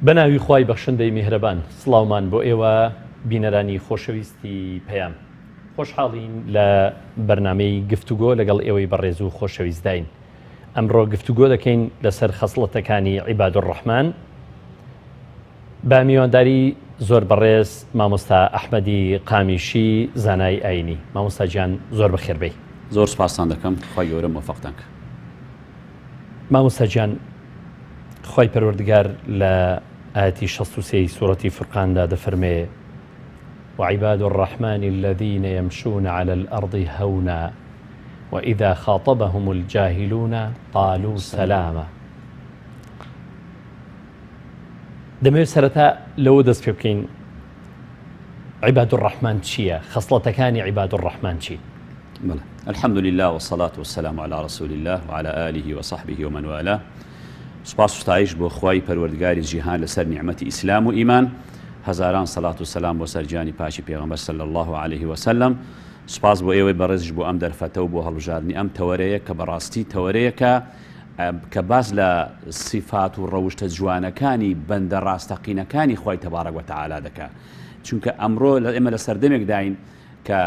بەناوی خوای بەخشندەی میهرەبان سڵاومان بۆ ئێوە بینەرانی خۆشەویستی پەیام خۆشحاڵین لە بەرنامەی گفتوگۆ لەگەڵ ئێوەی بەڕێز و خۆشەویستداین ئەمڕۆ گفتوگۆ دەکەین لەسەر خەسڵەتەکانی عیبادولڕەحمان بە میوانداری زۆر بەڕێز مامۆستا ئەحمەدی قامیشی زانای ئاینی مامۆستا گیان زۆر بەخێر بێی. زۆر سوپاستان دەکەم خوای گەورە مۆفەقتان کە. مامۆستا گیان خوای پەروەردگار لە ئایەتی 63 ی سورەتی فورقاندا دەفەرمێ وعباد الرحمن الذین یمشون علی الارض هونا وإذا خاطبهم الجاهلون قالوا سلاما. دەمەوێت سەرەتا لەوە دەست پێ بکەین عیباد الرحمن چییە؟ خەسڵەتەکانی عیباد الرحمن چین؟ بەڵێ الحمد لله والصلاة والسلام على رسول الله وعلى آله وصحبه ومن والاه سوپاس و ستایش بۆ خوای پەروەردگاری جیهان لەسەر نیعمەتی ئیسلام و ئیمان هەزاران سەلات و سەلام بۆ سەر گیانی پاکی پێغەمبەر صلی الله علیه وسلم سوپاس بۆ ئێوەی بەڕێزیش بۆ ئەم دەرفەتە و بۆ هەڵبژاردنی ئەم تەوەرەیە کە بەڕاستی تەوەرەیەکە کە باس لە سیفات و ڕەوشتە جوانەکانی بەندە ڕاستەقینەکانی خوای تبارک وتعالی دەکا چونکە ئەمڕۆ ئێمە لە سەردەمێکداین کە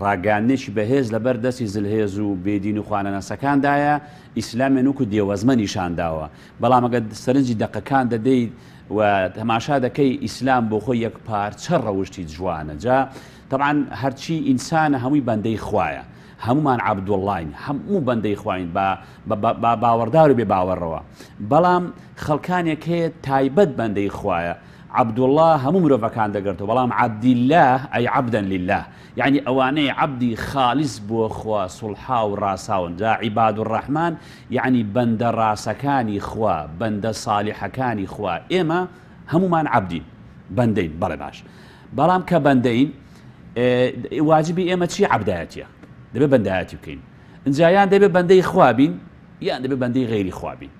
ڕاگەیاندنێکی بەهێز لەبەر دەستی زلهێز و بێدین و خوانەناسەکاندایە، ئیسلامیان وەکو دێوەزمە نیشان داوە، بەڵام ئەگەر سەرنجی دەقەکان دەدەیت و تەماشا دەکەی ئیسلام بۆ خۆی یەکپارچە ڕەوشتی جوانە، جا تەبعەن هەرچی ئینسانە هەمووی بەندەی خوایە، هەموومان عەبدوڵڵاین، هەموو بەندەی خواین بە بە باوەڕدار و بێ باوەڕەوە، بەڵام خەڵکانێک هەیە تایبەت بەندەی خوایە، عەبدوڵڵا هەموو مرۆڤەکان دەگرتەوە بەڵام عەبدیللە ئەی عەبدەن لیللە یەعنی ئەوانەی عەبدی خالیس بۆ خوا سوڵحاو و ڕاساون جا عیبادوڕەحمان یەعنی بەندە ڕاسەکانی خوا بەندە ساڵیحەکانی خوا ئێمە هەموومان عەبدین بەندەین بەڵێ باش بەڵام کە بەندەین واجبی ئێمە چی عەبدایەتیە دەبێ بەندایەتی بکەین ئینجا یان دەبێ بەندەی خوا بین یان دەبێ بەندەی غەیری خوا بین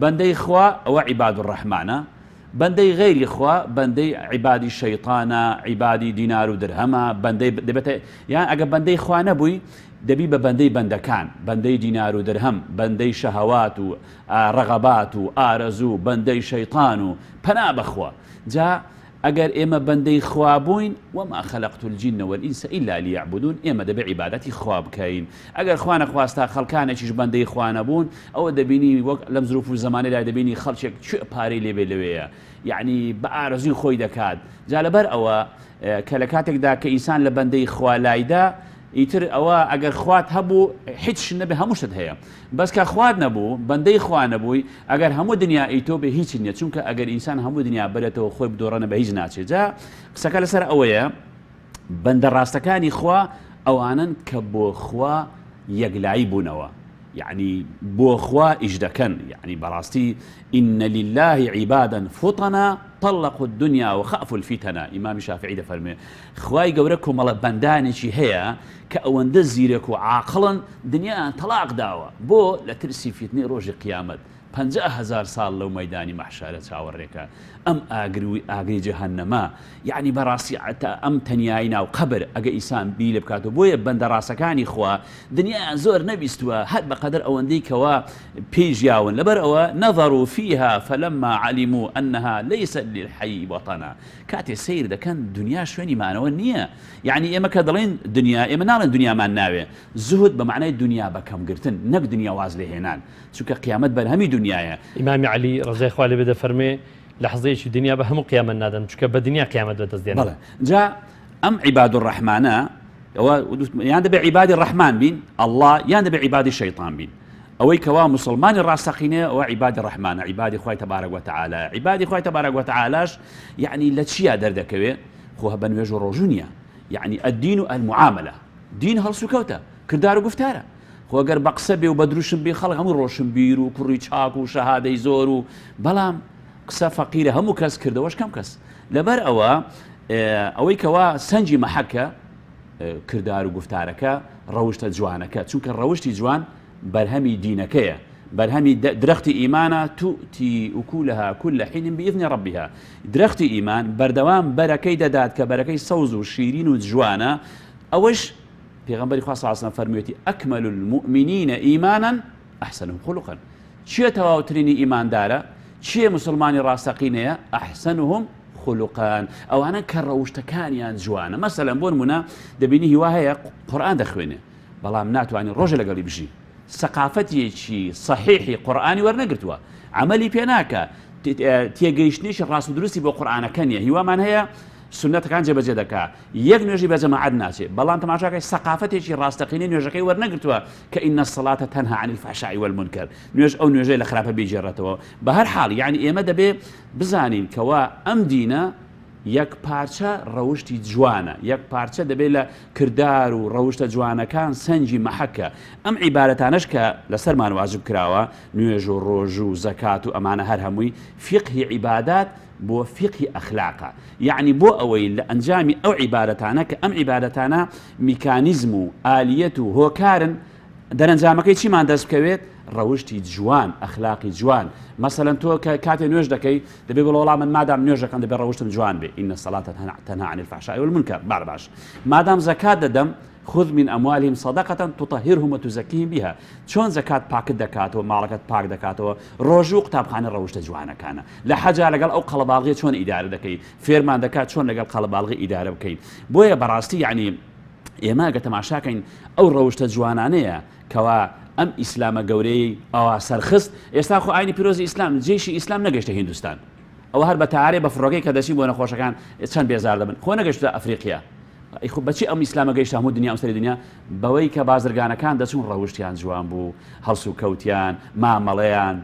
بەندەی خوا ئەوە عیبادوڕەحمانە بەندەی غەیری خوا بەندەی عیبادی شەیتانە عیبادی دینار و درهەمە بەندەی دەبێتە یان ئەگە بەندەی خوا نەبووی دەبی بە بەندەی بەندەکان بەندەی دینار و درهەم بەندەی شەهەوات و ڕەغەبات و ئارەزوو بەندەی شەیتان و پەنا بەخوا جا ئەگەر ئێمە بەندەی خوا بووین، وما خلقت الجن والانس الا لیعبدون، ئێمە دەبێ عیبادەتی خوا بکەین، ئەگەر خوا نەخواستە خەڵکانێکیش بەندەی خوا نەبوون، ئەوە دەبینی وەک لەم زروف و زەمانەدا دەبینی خەڵکێک کوێ پارەی لێ بێ لەوێیە، یەعنی بە ئارەزووی خۆی دەکات، جا لەبەر ئەوە کە لە کاتێکدا کە ئینسان لە بەندەی خوا لایدا، ئیتر ئەوە ئەگەر خوات هەبوو هیچ نەبێ هەموو شتت هەیە بەس کە خوات نەبوو بەندەی خوا نەبووی ئەگەر هەموو دنیا ئی تۆ بێ هیچت نیە چونکە ئەگەر ئینسان هەموو دنیا بەرێتەوە خۆی بدۆڕێنە بە هیچ ناچێ جا قسەکە لەسەر ئەوەیە بەندە ڕاستەکانی خوا ئەوانەن کە بۆ خوا یەکلایی بوونەوە یعنی بۆ خوا ئیش دەکەن یعنی بەڕاستی إن لله عبادا فطنا طلقوا الدنيا وخافوا الفتنا ئیمامی شافعی دەفەرموێ خوای گەورە کۆمەڵە بەندانێکی هەیە کە ئەوەندە زیرەک و عاقڵن دنیایان تەڵاق داوە بۆ لە ترسی فیتنەی ڕۆژی قیامەت 50,000 ساڵ لەو مەیدانی مەحشەرە چاوەڕێکە ئەم ئاگر و ئاگری جەهەنەمە یەعنی بەڕاستی تا ئەم تەنیایی ناو قەبر ئەگە ئینسان بیری لێ بکاتەوە بۆیە بەندە ڕاستەکانی خوا دنیایان زۆر نەبیستووە هەر بەقەدەر ئەوەندەی کەوا پێی ژیاون لەبەر ئەوە نظروا فیها فلما علموا انها لیست للحی وطنا کاتێ سەیر دەکەن دنیا شوێنی مانەوە نییە یەعنی ئێمە کە دەڵێین دنیا ئێمە ناڵێن دنیامان ناوێ زوهد بە مەعنای دنیا بەکەم گرتن نەک دنیا واز لێ هێنان چونکە قیامەت بەرهەمی دنیایە. ئیمامی عەلی ڕەزای خوا لێ بێ دەفەرموێ لەحزەیەکی دنیا بە هەموو قیامەت نادەم چونکە بە دنیا قیامەت بەدەست دێنم. بەڵێ جا ئەم عیباد الرحمانە ئەوە یان دەبێ عیبادی ڕەحمان بین اللە یان دەبێ عیبادی شەیتان بین ئەوەی کەوا موسڵمانی ڕاستەقینەیە ئەوە عیبادی ڕەحمانە عیبادی خوای تەبارەک وتەعالایە عیبادی خوای تەبارەک وتەعالاش یەعنی لە چیا دەردەکەوێ خۆ بە نوێژ و ڕۆژوو نییە یەعنی الدین المعاملە دین هەڵسوکەوتە کردار و گوفتارە خۆ گەر بە قسە بێ و بە دروشم بێ خەڵک هەموو ڕۆشنبیر و کوڕی چاک و شەهادەی زۆر و بەڵام قسە فەقیرە هەموو کەس کردەوەش کەم کەس لەبەر ئەوە ئەوەی کەوا سەنجی مەحەکە کردار و گوفتارەکە ڕەوشتە جوانەکە چونکە ڕەوشتی جوان بەرهەمی دینەکەیە بەرهەمی درەختی ئیمانە تؤتی أکلها کل حین بإذن ربها درەختی ئیمان بەردەوام بەرەکەی دەدات کە بەرەکەی سەوز و شیرین و جوانە ئەوەش پێغەمبەری خوا صلی اللە علیە وسلم فەرموویەتی اکمل المؤمنین ایمانا احسنهم خلقا کێ تەواوترینی ئیماندارە؟ کێ موسڵمانی ڕاستەقینەیە؟ احسنهم خلقا، ئەوانەن کە ڕەوشتەکانیان جوانە. مەسەلەن بۆ نموونە دەبینی هیوا هەیە قورئان دەخوێنێ بەڵام ناتوانانی ڕۆژێ لەگەڵی بژی، سەقافەتێکی سەحیحی قورئانی وەرنەگرتووە، عەمەلی پێ ناکا، تێگەیشتنێکی ڕاست و دروستی بۆ قورئانەکە نییە. هیوامان هەیە سوننەتەکان جێبەجێ دەکا، یەک نوێژی بە جەماعەت ناچێ، بەڵام تەماشاکەی سەقافەتێکی ڕاستەقینەی نوێژەکەی وەرنەگرتووە کە ان الصلاة تنهی عن الفحشاء والمنکر، نوێژ ئەو نوێژەیە لە خراپە بیگێڕێتەوە. بە هەر حاڵ یەعنی ئێمە دەبێ بزانین کەوا ئەم دینە یەک پارچە ڕەوشتی جوانە، یەک پارچە دەبێ لە کردار و ڕەوشتە جوانەکان سەنگی مەحەکە. ئەم عیبادەتانەش کە لەسەرمان واجب کراوە، نوێژ و ڕۆژوو و زەکات و ئەمانە هەر هەمووی فیقهی عیبادات بۆ فیقهی ئەخلاقە یەعنی بۆ ئەوەی لە ئەنجامی ئەو عیبادەتانە کە ئەم عیبادەتانە میکانیزم و ئالیەت و هۆکارن دەرەنجامەکەی چیمان دەست بکەوێت ڕەوشتی جوان ئەخلاقی جوان مەسەلەن تۆ کە کاتێ نوێژ دەکەی دەبێ بڵێ وەڵا من مادام نوێژ دەکەم دەبێ ڕەوشتم جوان بێ ان الصلاة تنهی عن الفحشاء والمنکر بار باش مادام زەکات دەدەم خذ من اموالهم صدقة تطهرهم وتزکیهم بها چۆن زەکات پاکت دەکاتەوە ماڵەکەت پاک دەکاتەوە ڕۆژوو قوتابخانە ڕەوشتە جوانەکانە لە حەجا لەگەڵ ئەو قەڵەباڵغیە چۆن ئیدارە دەکەی فێرمان دەکات چۆن لەگەڵ قەڵەباڵغی ئیدارە بکەین بۆیە بەڕاستی یعنی ئێمە گە تەماشاکەین ئەو ڕەوشتە جوانانەیە کەوا ئەم ئیسلامە گەورەی ئەوا سەرخست ئێستا خۆ ئاینی پیرۆزی ئیسلام جێشی ئیسلام نەگەشتە هیندوستان ئەوە هەر بە تارێ بە فڕۆکەی کە دەچین بۆ نەخۆشەکان چەند بێزار دەبن خۆ نەگەشتە ئەفریقیا ئەی خۆ بەچی ئەم ئیسلامە گەیشتە هەموو دنیا ئەم سەری دنیا بەوەی کە بازرگانەکان دەچوون ڕەوشتیان جوان بوو هەڵسوکەوتیان مامەڵەیان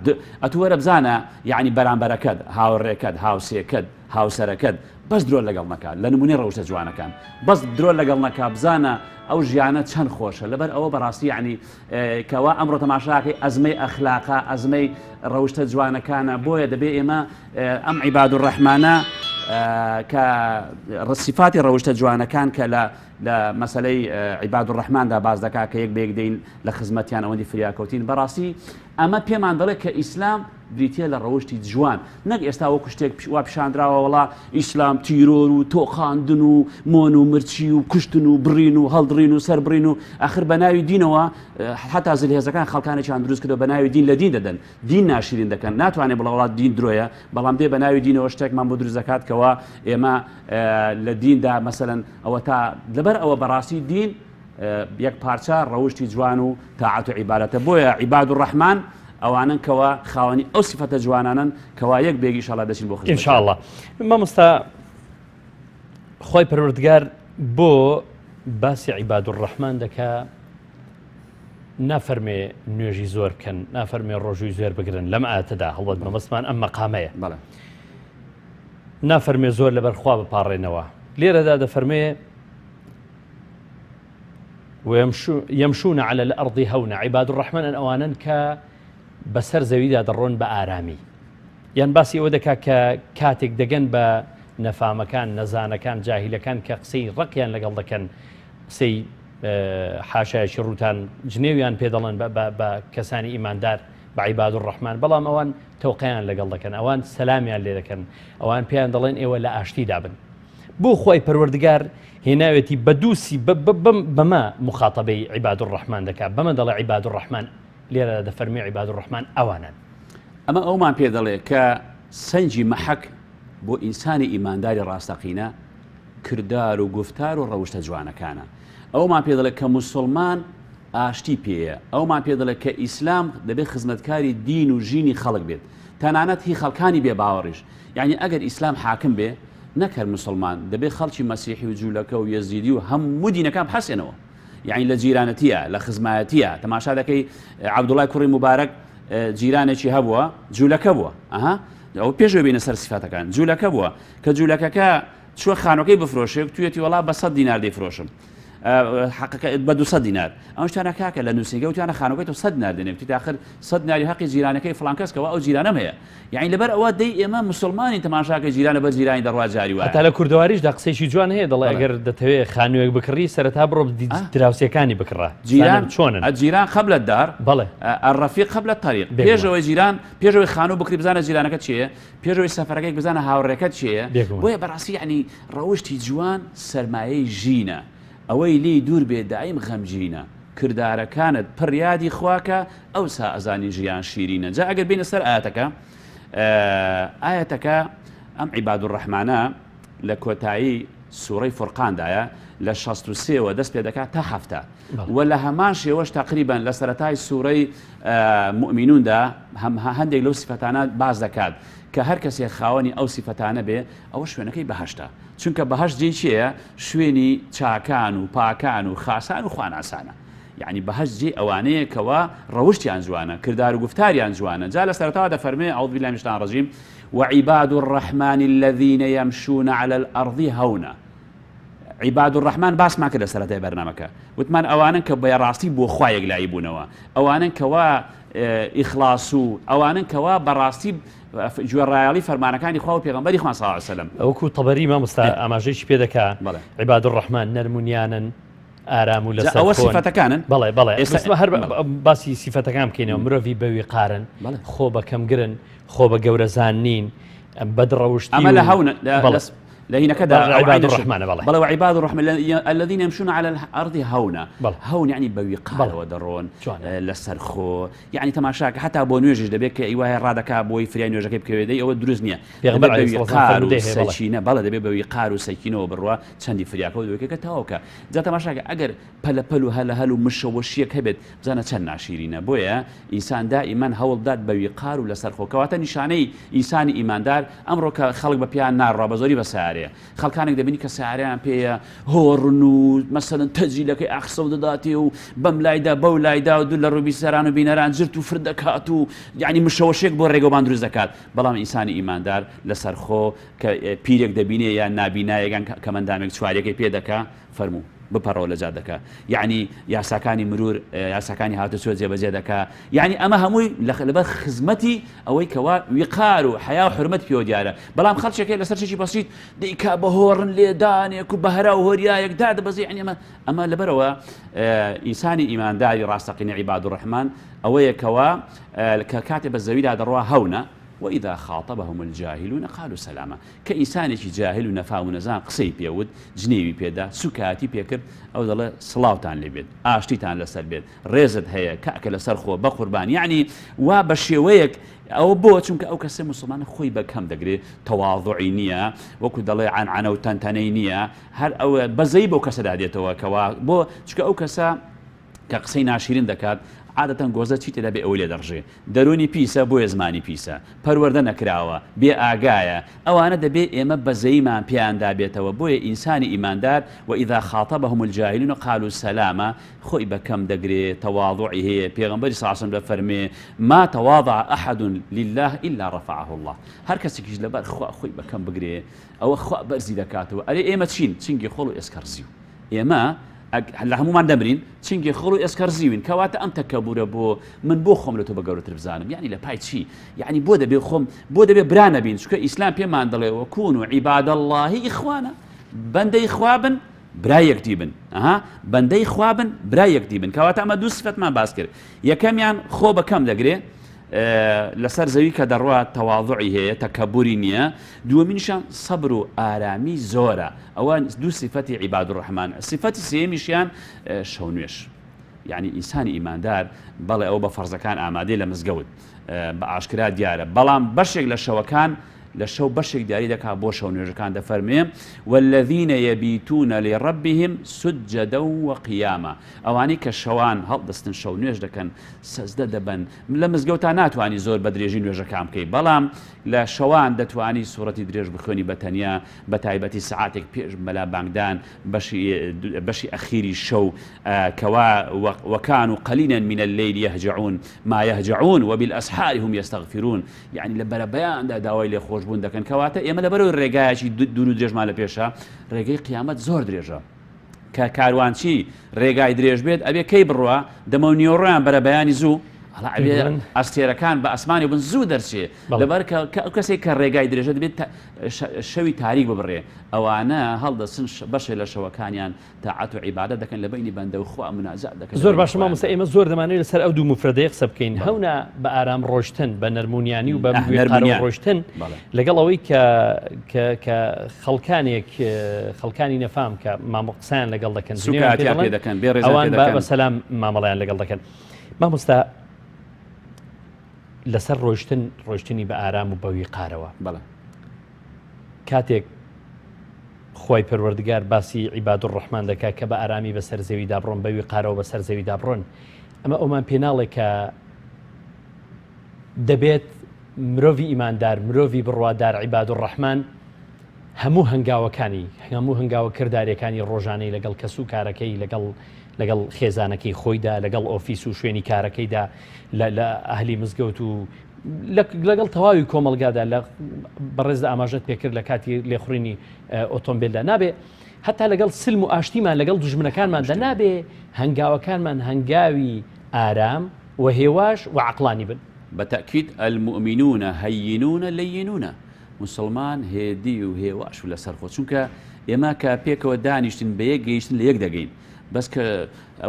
ئەتوو وەرە بزانە یعنی بەرامبەرەکەت هاوڕێکەت هاوسێکەت هاوسەرەکەت بەس درۆ لەگەڵ نەکا لە نمونەی ڕەوشتە جوانەکان بەس درۆ لەگەڵ نەکا بزانە ئەو ژیانە چەند خۆشە لەبەر ئەوە بەڕاستی یعنی کەوا ئەمڕۆ تەماشاکەی ئەزمەی ئەخلاقە ئەزمەی ڕەوشتە جوانەکانە بۆیە دەبێ ئێمە ئەم عیباد الرحمانە کە ڕسیفاتی ڕەوشتە جوانەکان کە لە لە مەسلەی عیباد الرحماندا باز دەکا کە یەک بە یەک دەین لە خزمەتیان ئەوەندی فریاکەوتین بەڕاستی ئەمە پێمان دەڵێت کە ئیسلام بریتیە لە ڕەوشتی جوان نەک ئێستا وەکو شتێک وا پیشاندراوە وەڵا ئیسلام تیرۆر و تۆقاندن و مۆن و مرچی و کوشتن و بڕین و هەڵدڕین و سەربڕین و ئەخر بە ناوی دینەوە حتا زلهێزەکان خەڵکانێکیان دروست کردو بە ناوی دین لە دین دەدەن دین ناشرین دەکەن ناتوانێت بڵێ وڵات دین درۆیە بەڵام دێ بە ناوی دینەوە شتێکمان بۆ دروست دەکات کەوا ئێمە لە دیندا مەسەلەن ئەوە تا لەبەر ئەوە بەڕاستی دین یەک پارچە ڕەوشتی جوان و تاعەت و عیبادەتە بۆیە عیباد الرحمن ئەوانەن کەوا خاوەنی ئەو سیفەتە جوانانەن کەوا یەک بێگ ئیشەڵا دەچین بۆ خزمەتیان. ان شاء اللە مامۆستا خوای پەروەردگار بۆ باسی عیباد الرحمن دەکا نافەرمێ نوێژی زۆر بکەن نافەرمێ ڕۆژووی زۆر بگرن لەم ئاتەدا هەڵبەت مەبەستمان ئەم مەقامەیە بەڵێ نافەرمێ زۆر لەبەر خوا بپاڕێنەوە لێرەدا دەفەرمێ ویمشون علی الارض هونا عباد الرحمن ئەوانەن کە بەسەر زەویدا دەڕۆن بە ئارامی یان باسی ئەوە دەکا کە کاتێک دەگەن بە نەفامەکان نەزانەکان جاهیلەکان کە قسەی ڕقیان لەگەڵ دەکەن قسەی حاشایەکی ڕووتان جنێویان پێ دەڵێن بە کەسانی ئیماندار بە عیباد الرحمن بەڵام ئەوان تەوقەیان لەگەڵ دەکەن ئەوان سەلامیان لێ دەکەن ئەوان پێیان دەڵێن ئێوە لە ئاشتیدا بن بۆ خوای پەروەردگار هێناوێتی بە دووسی بەمە مخاتەبەی عیباد الرحمن دەکات بەمە دەڵێ عیباد الرحمن لێرە دەفەرمی عیباد الرحمن ئەوانن. ئەمە ئەومان پێ دەڵێ کە سەنگی مەحەک بۆ ئینسانی ئیمانداری ڕاستەقینە کردار و گوفتار و ڕەوشتە جوانەکانە. ئەومان پێ دەڵێ کە موسوڵمان ئاشتی پێیە. ئەومان پێ دەڵێ کە ئیسلام دەبێ خزمەتکاری دین و ژینی خەڵک بێت. تەنانەت هی خەڵکانی بێ باوەڕیش. یەعنی ئەگەر ئیسلام حاکم بێ نەک هەر موسڵمان دەبێ خەڵکی مەسیحی و جولەکە و یەزیدی و هەموو دینەکان بحەسێنەوە یەعنی لە جیرانەتیە لە خزمایەتیە تەماشا دەکەی عەبدوڵای کوڕی موبارەک جیرانێکی هەبووە جولەکە بووە ئەها ئەو پێشەوە بینە سەر سیفاتەکان جولەکە بووە کە جولەکەکە چوە خانەکەی بفرۆشێ توێتی وەڵا بە 100 دینار دەیفرۆشم حەقەکە بە 200 دینار ئەو شتانە کاکە لە نووسینگە وتیانە خانەکەی تۆ 100 دینار دێنێ وتی داخر 100 دیناری حەقی جیرانەکەی فڵان کەس کەوا ئەو جیرانەم هەیە یەعنی لەبەر ئەوە دەی ئێمە موسڵمانین تەماشاکەی جیران لەبەر جیرانی دەڕوا جاری وایە. هەتا لە کوردەواریشدا قسەیەکی جوان هەیە دەڵێ بەڵێ. ئەگەر دەتەوێ خانووێک بکڕی سەرەتا بڕۆ دراوسێکانی بکڕە جیران بزانە چۆنن. الجیران قبل الدار بەڵێ. الرفیق قبل الطریق بێگومان. پێش ئەوەی جیران پێش ئەوەی خانوو بکڕی بزانە جیرانەکەت کێیە پێش ئەوەی سەفەرەکەی بزانە هاوڕێکەت کێیە بێگومان. بۆیە بەڕاستی یەعنی ڕەوشتی جوان سەرمایەی ژینە ئەوەی لێی دوور بێ دایم غەمگینە کردارەکانت پڕ یادی خوا کە ئەوسا ئەزانی ژیان شیرینە جا ئەگەر بێینە سەر ئایەتەکە. ئایەتەکە ئەم عیباد الرحمانە لە کۆتایی سوڕەی فورقاندایە لە 63 وە دەست پێ دەکات تا 70 و لە هەمان شێوەش تقریبا لە سەرەتای سوڕەی مؤمنوندا هەم هەندێک لەو سیفەتانە باس دەکات کە هەر کەسێک خاوەنی ئەو سیفەتانە بێ ئەوە شوێنەکەی بەهشتە چونکە بەهشت جێی چێیە شوێنی چاکان و پاکان و خاسان و خواناسانە یەعنی بەهەشت جێی ئەوانەیە کەوا ڕەوشتیان جوانە، کردار و گوفتاریان جوانە، جا لە سەرەتاوە دەفەرموێ، اعوذ باللە من الشیطان الرجیم، وعباد الرحمن الذین یمشون علی الارض هونا. عباد الرحمن باسمان کرد لە سەرەتای بەرنامەکە، وتمان ئەوانەن کە بە ڕاستی بۆ خوا یەکلایی بوونەوە، ئەوانەن کەوا ئیخلاص و ئەوانەن کەوا بەڕاستی گوێڕایەڵی فەرمانەکانی خوا و پێغەمبەری خوا صلی اللە علیه وسلم. وەکو تەبەری مامۆستا ئاماژەیەکی پێ دەکا، عباد الرحمن نەرم و نیانن، ئارام و لەسەر ئەوە سیفەتەکانن بەڵێ بەڵێ ئێستا هەر باسی سیفەتەکان بکەینەوە مرۆڤی بەویقارن خۆ بە کەمگرن خۆ بە گەورەزان نین بەدڕەوشت ئەمە لە هەونە لە هینەکەدا عباد الرحمن بەڵێ بەڵێ وعباد الرحمن الذين يمشون على الأرض هونا هون يعني بەویقارەوە دەڕۆن لەسەر خۆ یعنی تەماشاکە هەتا بۆ نوێژیش دەبێت کە ئیوایە ڕادەکا بۆی فریای نوێژەکەی بکەوێت دەی ئەوە دروست نییە پێغەمبەر عەلەیهی السلام فەرموودەی هەیە بەڵێ. سەکینە بەڵێ دەبێت بە ویقار و سەکینەوە بڕوا چەندی فریاکەوت وەکەکە تەواو کە جا تەماشاکە ئەگەر پەلە پەل و هەلە هەل و مشەوەشیەک هەبێت بزانە چەند ناشیرینە بۆیە ئینسان دائیمەن هەوڵ بدات بە ویقار و لەسەر خۆ کەواتە نیشانەی ئینسانی ئیماندار ئەمڕۆ کە خەڵک بە پێیان ناڕوا بە زۆری بە سەیارەیە خەڵکانێک دەبینی کە سەیارەیان پێیە هۆڕن و مەسەلەن تەجیلەکەی ئاخسەو دەداتێ و بەم لایدا بەو لایدا و دوور لە ڕووی بیسەران و بینەران جرت و فرت دەکات و یعنی مشەوەشێک بۆ ڕێگەوبان دروست دەکات بەڵام ئینسانی ئیماندار لەسەرخۆ کە پیرێک دەبینێ یان نابینایەک یان کەمەندامێک چواریەکەی پێ دەکا فەرموو بپەڕەوە لە جادەکە یعنی یاساکانی مرور یاساکانی هاتوچۆ جێبەجێ دەکا یعنی ئەمە هەمووی لەبەر خزمەتی ئەوەی کەوا ویقار و حیا و حرمەت پێوە دیارە بەڵام خەڵکێک لەسەر شتێکی بەسیت دەیکا بە هۆڕن لێدانێک و بەهرا و هۆریایەک دادەبەزێ یعنی ئەمە ئەمە لەبەرەوە ئینسانی ئیمانداری ڕاستەقینە عیباد الرحمن ئەوەیە کەوا کە کاتێ بە زەویدا دەڕوا هەونە، وإذا خاطبهم الجاهلون قالوا سلاما، کە ئینسانێکی جاهل و نەفام و نەزان قسەی پێ وت، جنێوی پێ دا، سوکایەتی پێ کرد، ئەو دەڵێ سڵاوتان لێ بێت، ئاشتیتان لەسەر بێت، ڕێزت هەیە کاکە لەسەر خۆ، بەقوربان، یەعنی وا بە شێوەیەک ئەوە بۆ؟ چونکە ئەو کەسە موسڵمانە خۆی بە کەم دەگرێ، تەواضوعی نییە، وەکو دەڵێ عەنعەنە و تەنتەنەی نییە، هەر ئەو بەزەیی بەو کەسەدا دێتەوە کەوا بۆ؟ چونکە ئەو کەسە کە قسەی ناشیرین دەکات عادەتەن گۆزە چی تێدا بێ ئەوەی لێ دەڕژێ. دەروونی پیسە بۆیە زمانی پیسە. پەروەردە نەکراوە. بێ ئاگایە. ئەوانە دەبێ ئێمە بەزەییمان پێیاندا بێتەوە بۆیە ئینسانی ئیماندار وإذا خاطبهم الجاهلون قالوا سلاما خۆی بە کەم دەگرێ تەواضوعی هەیە پێغەمبەری صلی اللە علیە وسلم دەفەرموێ ما تواضع احد لله الا رفعه اللە هەر کەسێکیش لەبەر خوا خۆی بە کەم بگرێ ئەوە خوا بەرزی دەکاتەوە ئەرێ ئێمە چین چنگی خۆڵ و ئێسکەڕزیو ئێمە لە هەمومان دەمرین چنگی خڵ و ئێسکەڕزیوین کەواتە ئەم تەکەبورە بۆ من بۆ خۆم لە تۆ بە گەورەتر بزانم یعنی لە پای چی یعنی بۆ دەبێ خۆم بۆ دەبێ برا نەبین چونکە ئیسلام پێمان دەڵێ وكونوا عباد الله إخوانا بەندەی خوا بن برای یەکدی بن ئەها بەندەی خوا بن برای یەکدی بن کەواتە ئەمە دوو سفەتمان باس کرد یەکەمیان خۆ بە کەم دەگرێ لەسەر زەوی کە دەڕوا تەواضعی هەیە تەکەبوری نییە دووەمینیشان سەبر و ئارامی زۆرە ئەوە دوو سیفەتی عیباد الرحمن سیفەتی سێیەمیشیان شەو نوێژ یعنی ئینسانی ئیماندار بەڵێ ئەو بە فەرزەکان ئامادەی لە مزگەوت بە ئاشکرا دیارە بەڵام بەشێک لە شەوەکان لە شەو بەشێک دیاری دەکا بۆ شەو نوێژەکان دەفەرمێ والذین یبیتون لربهم سجدا وقیاما ئەوانەی کە شەوان هەڵدەستن شەو نوێژ دەکەن سەجدە دەبەن لە مزگەوتا ناتوانی زۆر بە درێژی نوێژەکان بکەی بەڵام لە شەوان دەتوانی سوڕەتی درێژ بخوێنی بە تەنیا بە تایبەتی سەعاتێک پێش مەلا بانگدان بەشی بەشی ئەخیری شەو کەوا وكانوا قليلا من الليل يهجعون ما يهجعون وبالأسحار هم يستغفرون یعنی لە بەرەبەیاندا داوای لێخۆشبوون دەکەن کەواتە ئێمە لەبەرەوەی ڕێگایەکی دوور و درێژمان لە پێشە ڕێگەی قیامەت زۆر درێژە کە کاروانچی ڕێگای درێژ بێت ئەبێ کەی بڕوا دەمەو نیوەڕۆیان بەرەبەیانی زوو ئەڵا ئەبێ ئەستێرەکان بە ئەسمانی بن زوو دەرچێ لەبەر کە ئەو کەسێک کە ڕێگای درێژە دەبێت شەوی تاریک ببڕێ ئەوانە هەڵدەسن بەشێ لە شەوەکانیان تاعەت و عیبادەت دەکەن لە بەینی بەندە و خوا مناجات دەکەن زۆر باشە مامۆستا ئێمە زۆر دەمانەوێت لەسەر ئەو دوو مفرەدەیە قسە بکەین هەونا بە ئارام ڕۆشتن بە نەرمونیانی و بە نەرمونیان ڕۆشتن لەگەڵ ئەوەی کە کە خەڵکانێک خەڵکانی نەفام کە مامۆ قسەیان لەگەڵ دەکەن سوکایەتیان پێ دەکەن بێ ڕێزیان پێ دەکەن بە سەلام مامەڵەیان لەگەڵ دەکەن مامۆستا. لەسەر ڕۆیشتن ڕۆیشتنی بە ئارام و بە ویقارەوە. بەڵێ. کاتێک خوای پەروەردگار باسی عیباد الرحمن دەکا کە بە ئارامی بەسەر زەویدا بڕۆن بە ویقارەوە بەسەر زەویدا بڕۆن ئەمە ئەومان پێ ناڵێ کە دەبێت مرۆڤی ئیماندار مرۆڤی بڕوادار عیباد الرحمن هەموو هەنگاوەکانی هەموو هەنگاوە کرداریەکانی ڕۆژانەی لەگەڵ کەس و کارەکەی لەگەڵ لەگەڵ خێزانەکەی خۆیدا لەگەڵ ئۆفیس و شوێنی کارەکەیدا لە ئەهلی مزگەوت و لەگەڵ تەواوی کۆمەڵگادا لە بەڕێزدا ئاماژەت پێکرد لە کاتی لێخوڕینی ئۆتۆمبیلدا نابێ هەتا لەگەڵ سلم و ئاشتیمان لەگەڵ دوژمنەکانماندا نابێ هەنگاوەکانمان هەنگاوی ئارام و هێواش و عەقڵانی بن. بە تەئکید المومنون هینون لینون موسڵمان هێدی و هێواش و لەسەرخۆ چونکە ئێمە کە پێکەوە دانیشتین بە یەک گەیشتن لە یەک دەگەین بەس کە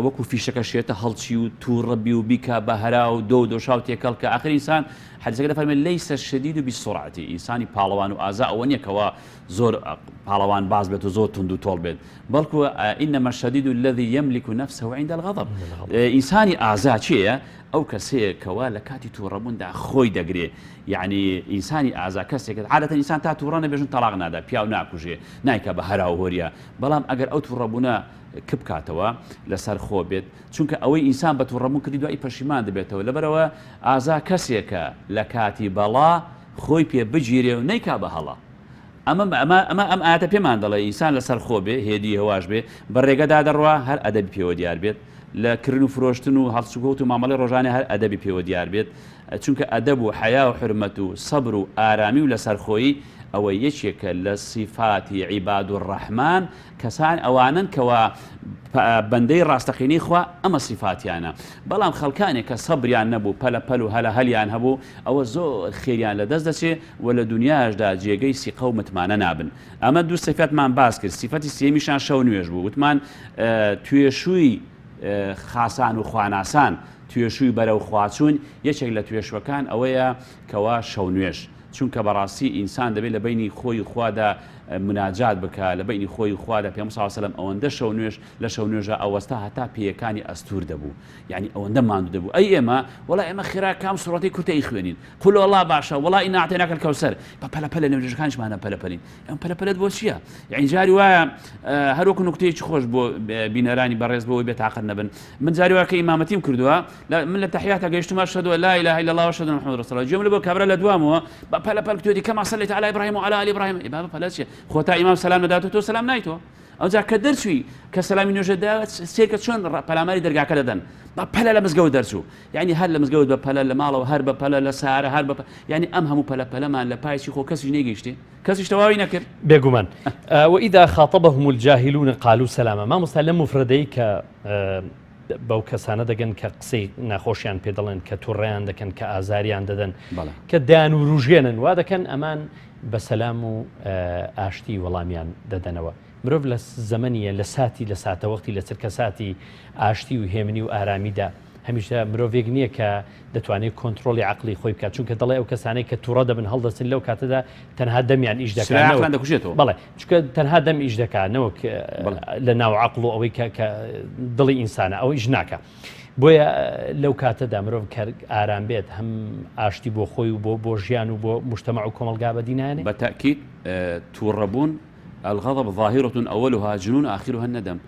وەکو فیشەکە شێتە هەڵچی و تووڕە بی و بیکا بە هەرا و دۆ و دۆشاو تێکەڵ کە ئاخر ئینسان حەدیسەکە دەفەرمێ لەیسە الشدید بالسرعة ئینسانی پاڵەوان و ئازا ئەوە نییە کەوا زۆر پاڵەوان باز بێت و زۆر توند و تۆڵ بێت بەڵکو انما الشدید الذي يملك نفسه عند الغضب ئینسانی ئازا کێیە ئەو کەسەیە کەوا لە کاتی تووڕەبووندا خۆی دەگرێ یعنی ئینسانی ئازا کەسێکە عادەتەن ئینسان تا تووڕە نەبێژن تەڵاق نادا پیاو ناکوژێ نایکا بە هەرا و هۆریا بەڵام ئەگەر ئەو تووڕەبوونە کپ کاتەوە لەسەر خۆ بێت چونکە ئەوەی ئینسان بە تووڕەبوون کردی دوایی پەشیمان دەبێتەوە لەبەرئەوە ئازا کەسێکە لە کاتی بەڵا خۆی پێ بگیرێ و نەیکا بە هەڵە ئەمە ئەمە ئەمە ئەم ئایەتە پێمان دەڵێ ئینسان لەسەر خۆ بێ هێدی هێواش بێ بە ڕێگەدا دەڕوا هەر ئەدەبی پێوە دیار بێت لە کرن و فرۆشتن و هەڵسوکەوت و مامەڵەی ڕۆژانە هەر ئەدەبی پێوە دیار بێت چونکە ئەدەب و حەیا و حورمەت و سەبر و ئارامی و لەسەرخۆیی ئەوە یەکێکە لە سیفاتی عیباد الرحمن کەسان ئەوانەن کەوا بەندەی ڕاستەقینەی خوا ئەمە سیفاتیانە بەڵام خەڵکانێک کە سەبریان نەبوو پەلە پەل و هەلە هەلیان هەبوو ئەوە زۆر خێریان لەدەست دەچێ و لە دونیاشدا جێگەی سیقە و متمانە نابن ئەمە دوو سیفەتمان باس کرد سیفەتی سێیەمیشان شەو نوێژ بوو وتمان توێشووی خاسان و خواناسان توێشووی بەرەو خواچوون یەکێک لە توێشوەکان ئەوەیە کەوا شەو نوێژ چونکە بەڕاستی ئینسان دەبێت لە بەینی خۆی و خوادا مناجات بکا لە بەینی خۆی و خوادا پێغەمبەر صلی اللە علیە وسلم ئەوەندە شەو نوێژ لە شەو نوێژا ئەوەستا هەتا پێیەکانی ئەستوور دەبوو یعنی ئەوەندە ماندوو دەبوو ئەی ئێمە وەڵا ئێمە خێرا کام سوڕەتی کورتە ئەیخوێنین قل والله باشە وەڵا ئینا اعطیناک الکوثر بە پەلە پەلە نوێژەکانیشمانە پەلە پەلین ئەم پەلە پەلەت بۆ چییە یعنی جاری وایە هەر وەکو نوکتەیەکی خۆش بۆ بینەرانی بەڕێز بۆ بێ تاقەت نەبن من جاری وایە کە ئیمامەتیم کردووە من لە تەحیاتا گەیشتوومە اشهد ان لا اله الا الله واشهد ان محمد رسول الله گوێم لە بۆ کابرا لە دوامەوە بە پەلە پەل کتوێتی کەما صلیت علی ابراهیم و علی آل ابراهیم ای بابا پەلە چیە خۆ تا ئیمام سەلام نەدات و تۆ سەلام نایتەوە ئەوجا کە دەرچووی کە سەلامی نوێژە دا سێکە چۆن پەلاماری دەرگاکە دەدەن بە پەلە لە مزگەوت دەرچوو یعنی هەر لە مزگەوت بە پەلە لە ماڵەوە هەر بە پەلە لە سارە هەر بە یعنی ئەم هەموو پەلە پەلەمان لە پایچی خۆ کەسیش نەگەیشتێ کەسیش تەواوی نەکرد. بێگومان. وإذا خاطبهم الجاهلون قالوا سلاما مامۆستا لەم موفرەدەی کە بەو کەسانە دەگەن کە قسەی ناخۆشیان پێ دەڵێن کە توڕەیان دەکەن کە ئازاریان دەدەن کە دەیان وروژێنن وا دەکەن ئەمان بە سەلام و ئاشتی وەڵامیان دەدەنەوە مرۆڤ لە زەمەنیە لە ساتی لە ساتەوەختی لە چرکە ساتی ئاشتی و هێمنی و ئارامیدا هەمیشە مرۆڤێک نییە کە دەتوانێت کۆنترۆڵی عەقڵی خۆی بکات چونکە دەڵێ ئەو کەسانەی کە توڕە دەبن هەڵدەستن لەو کاتەدا تەنها دەمیان ئیش دەکات سرای عەقڵیان دەکوژێتەوە. بەڵێ چونکە تەنها دەم ئیش دەکات نەوەک لە ناو عەقڵ و ئەوەی کە کە دڵی ئینسانە ئەو ئیش ناکە بۆیە لەو کاتەدا مرۆڤ کە ئارام بێت هەم ئاشتی بۆ خۆی و بۆ بۆ ژیان و بۆ مجتەمع و کۆمەڵگا بەدی نایەنێ. بە تەئکید توڕەبوون الغضب ظاهرة اولها جنون آخرها الندم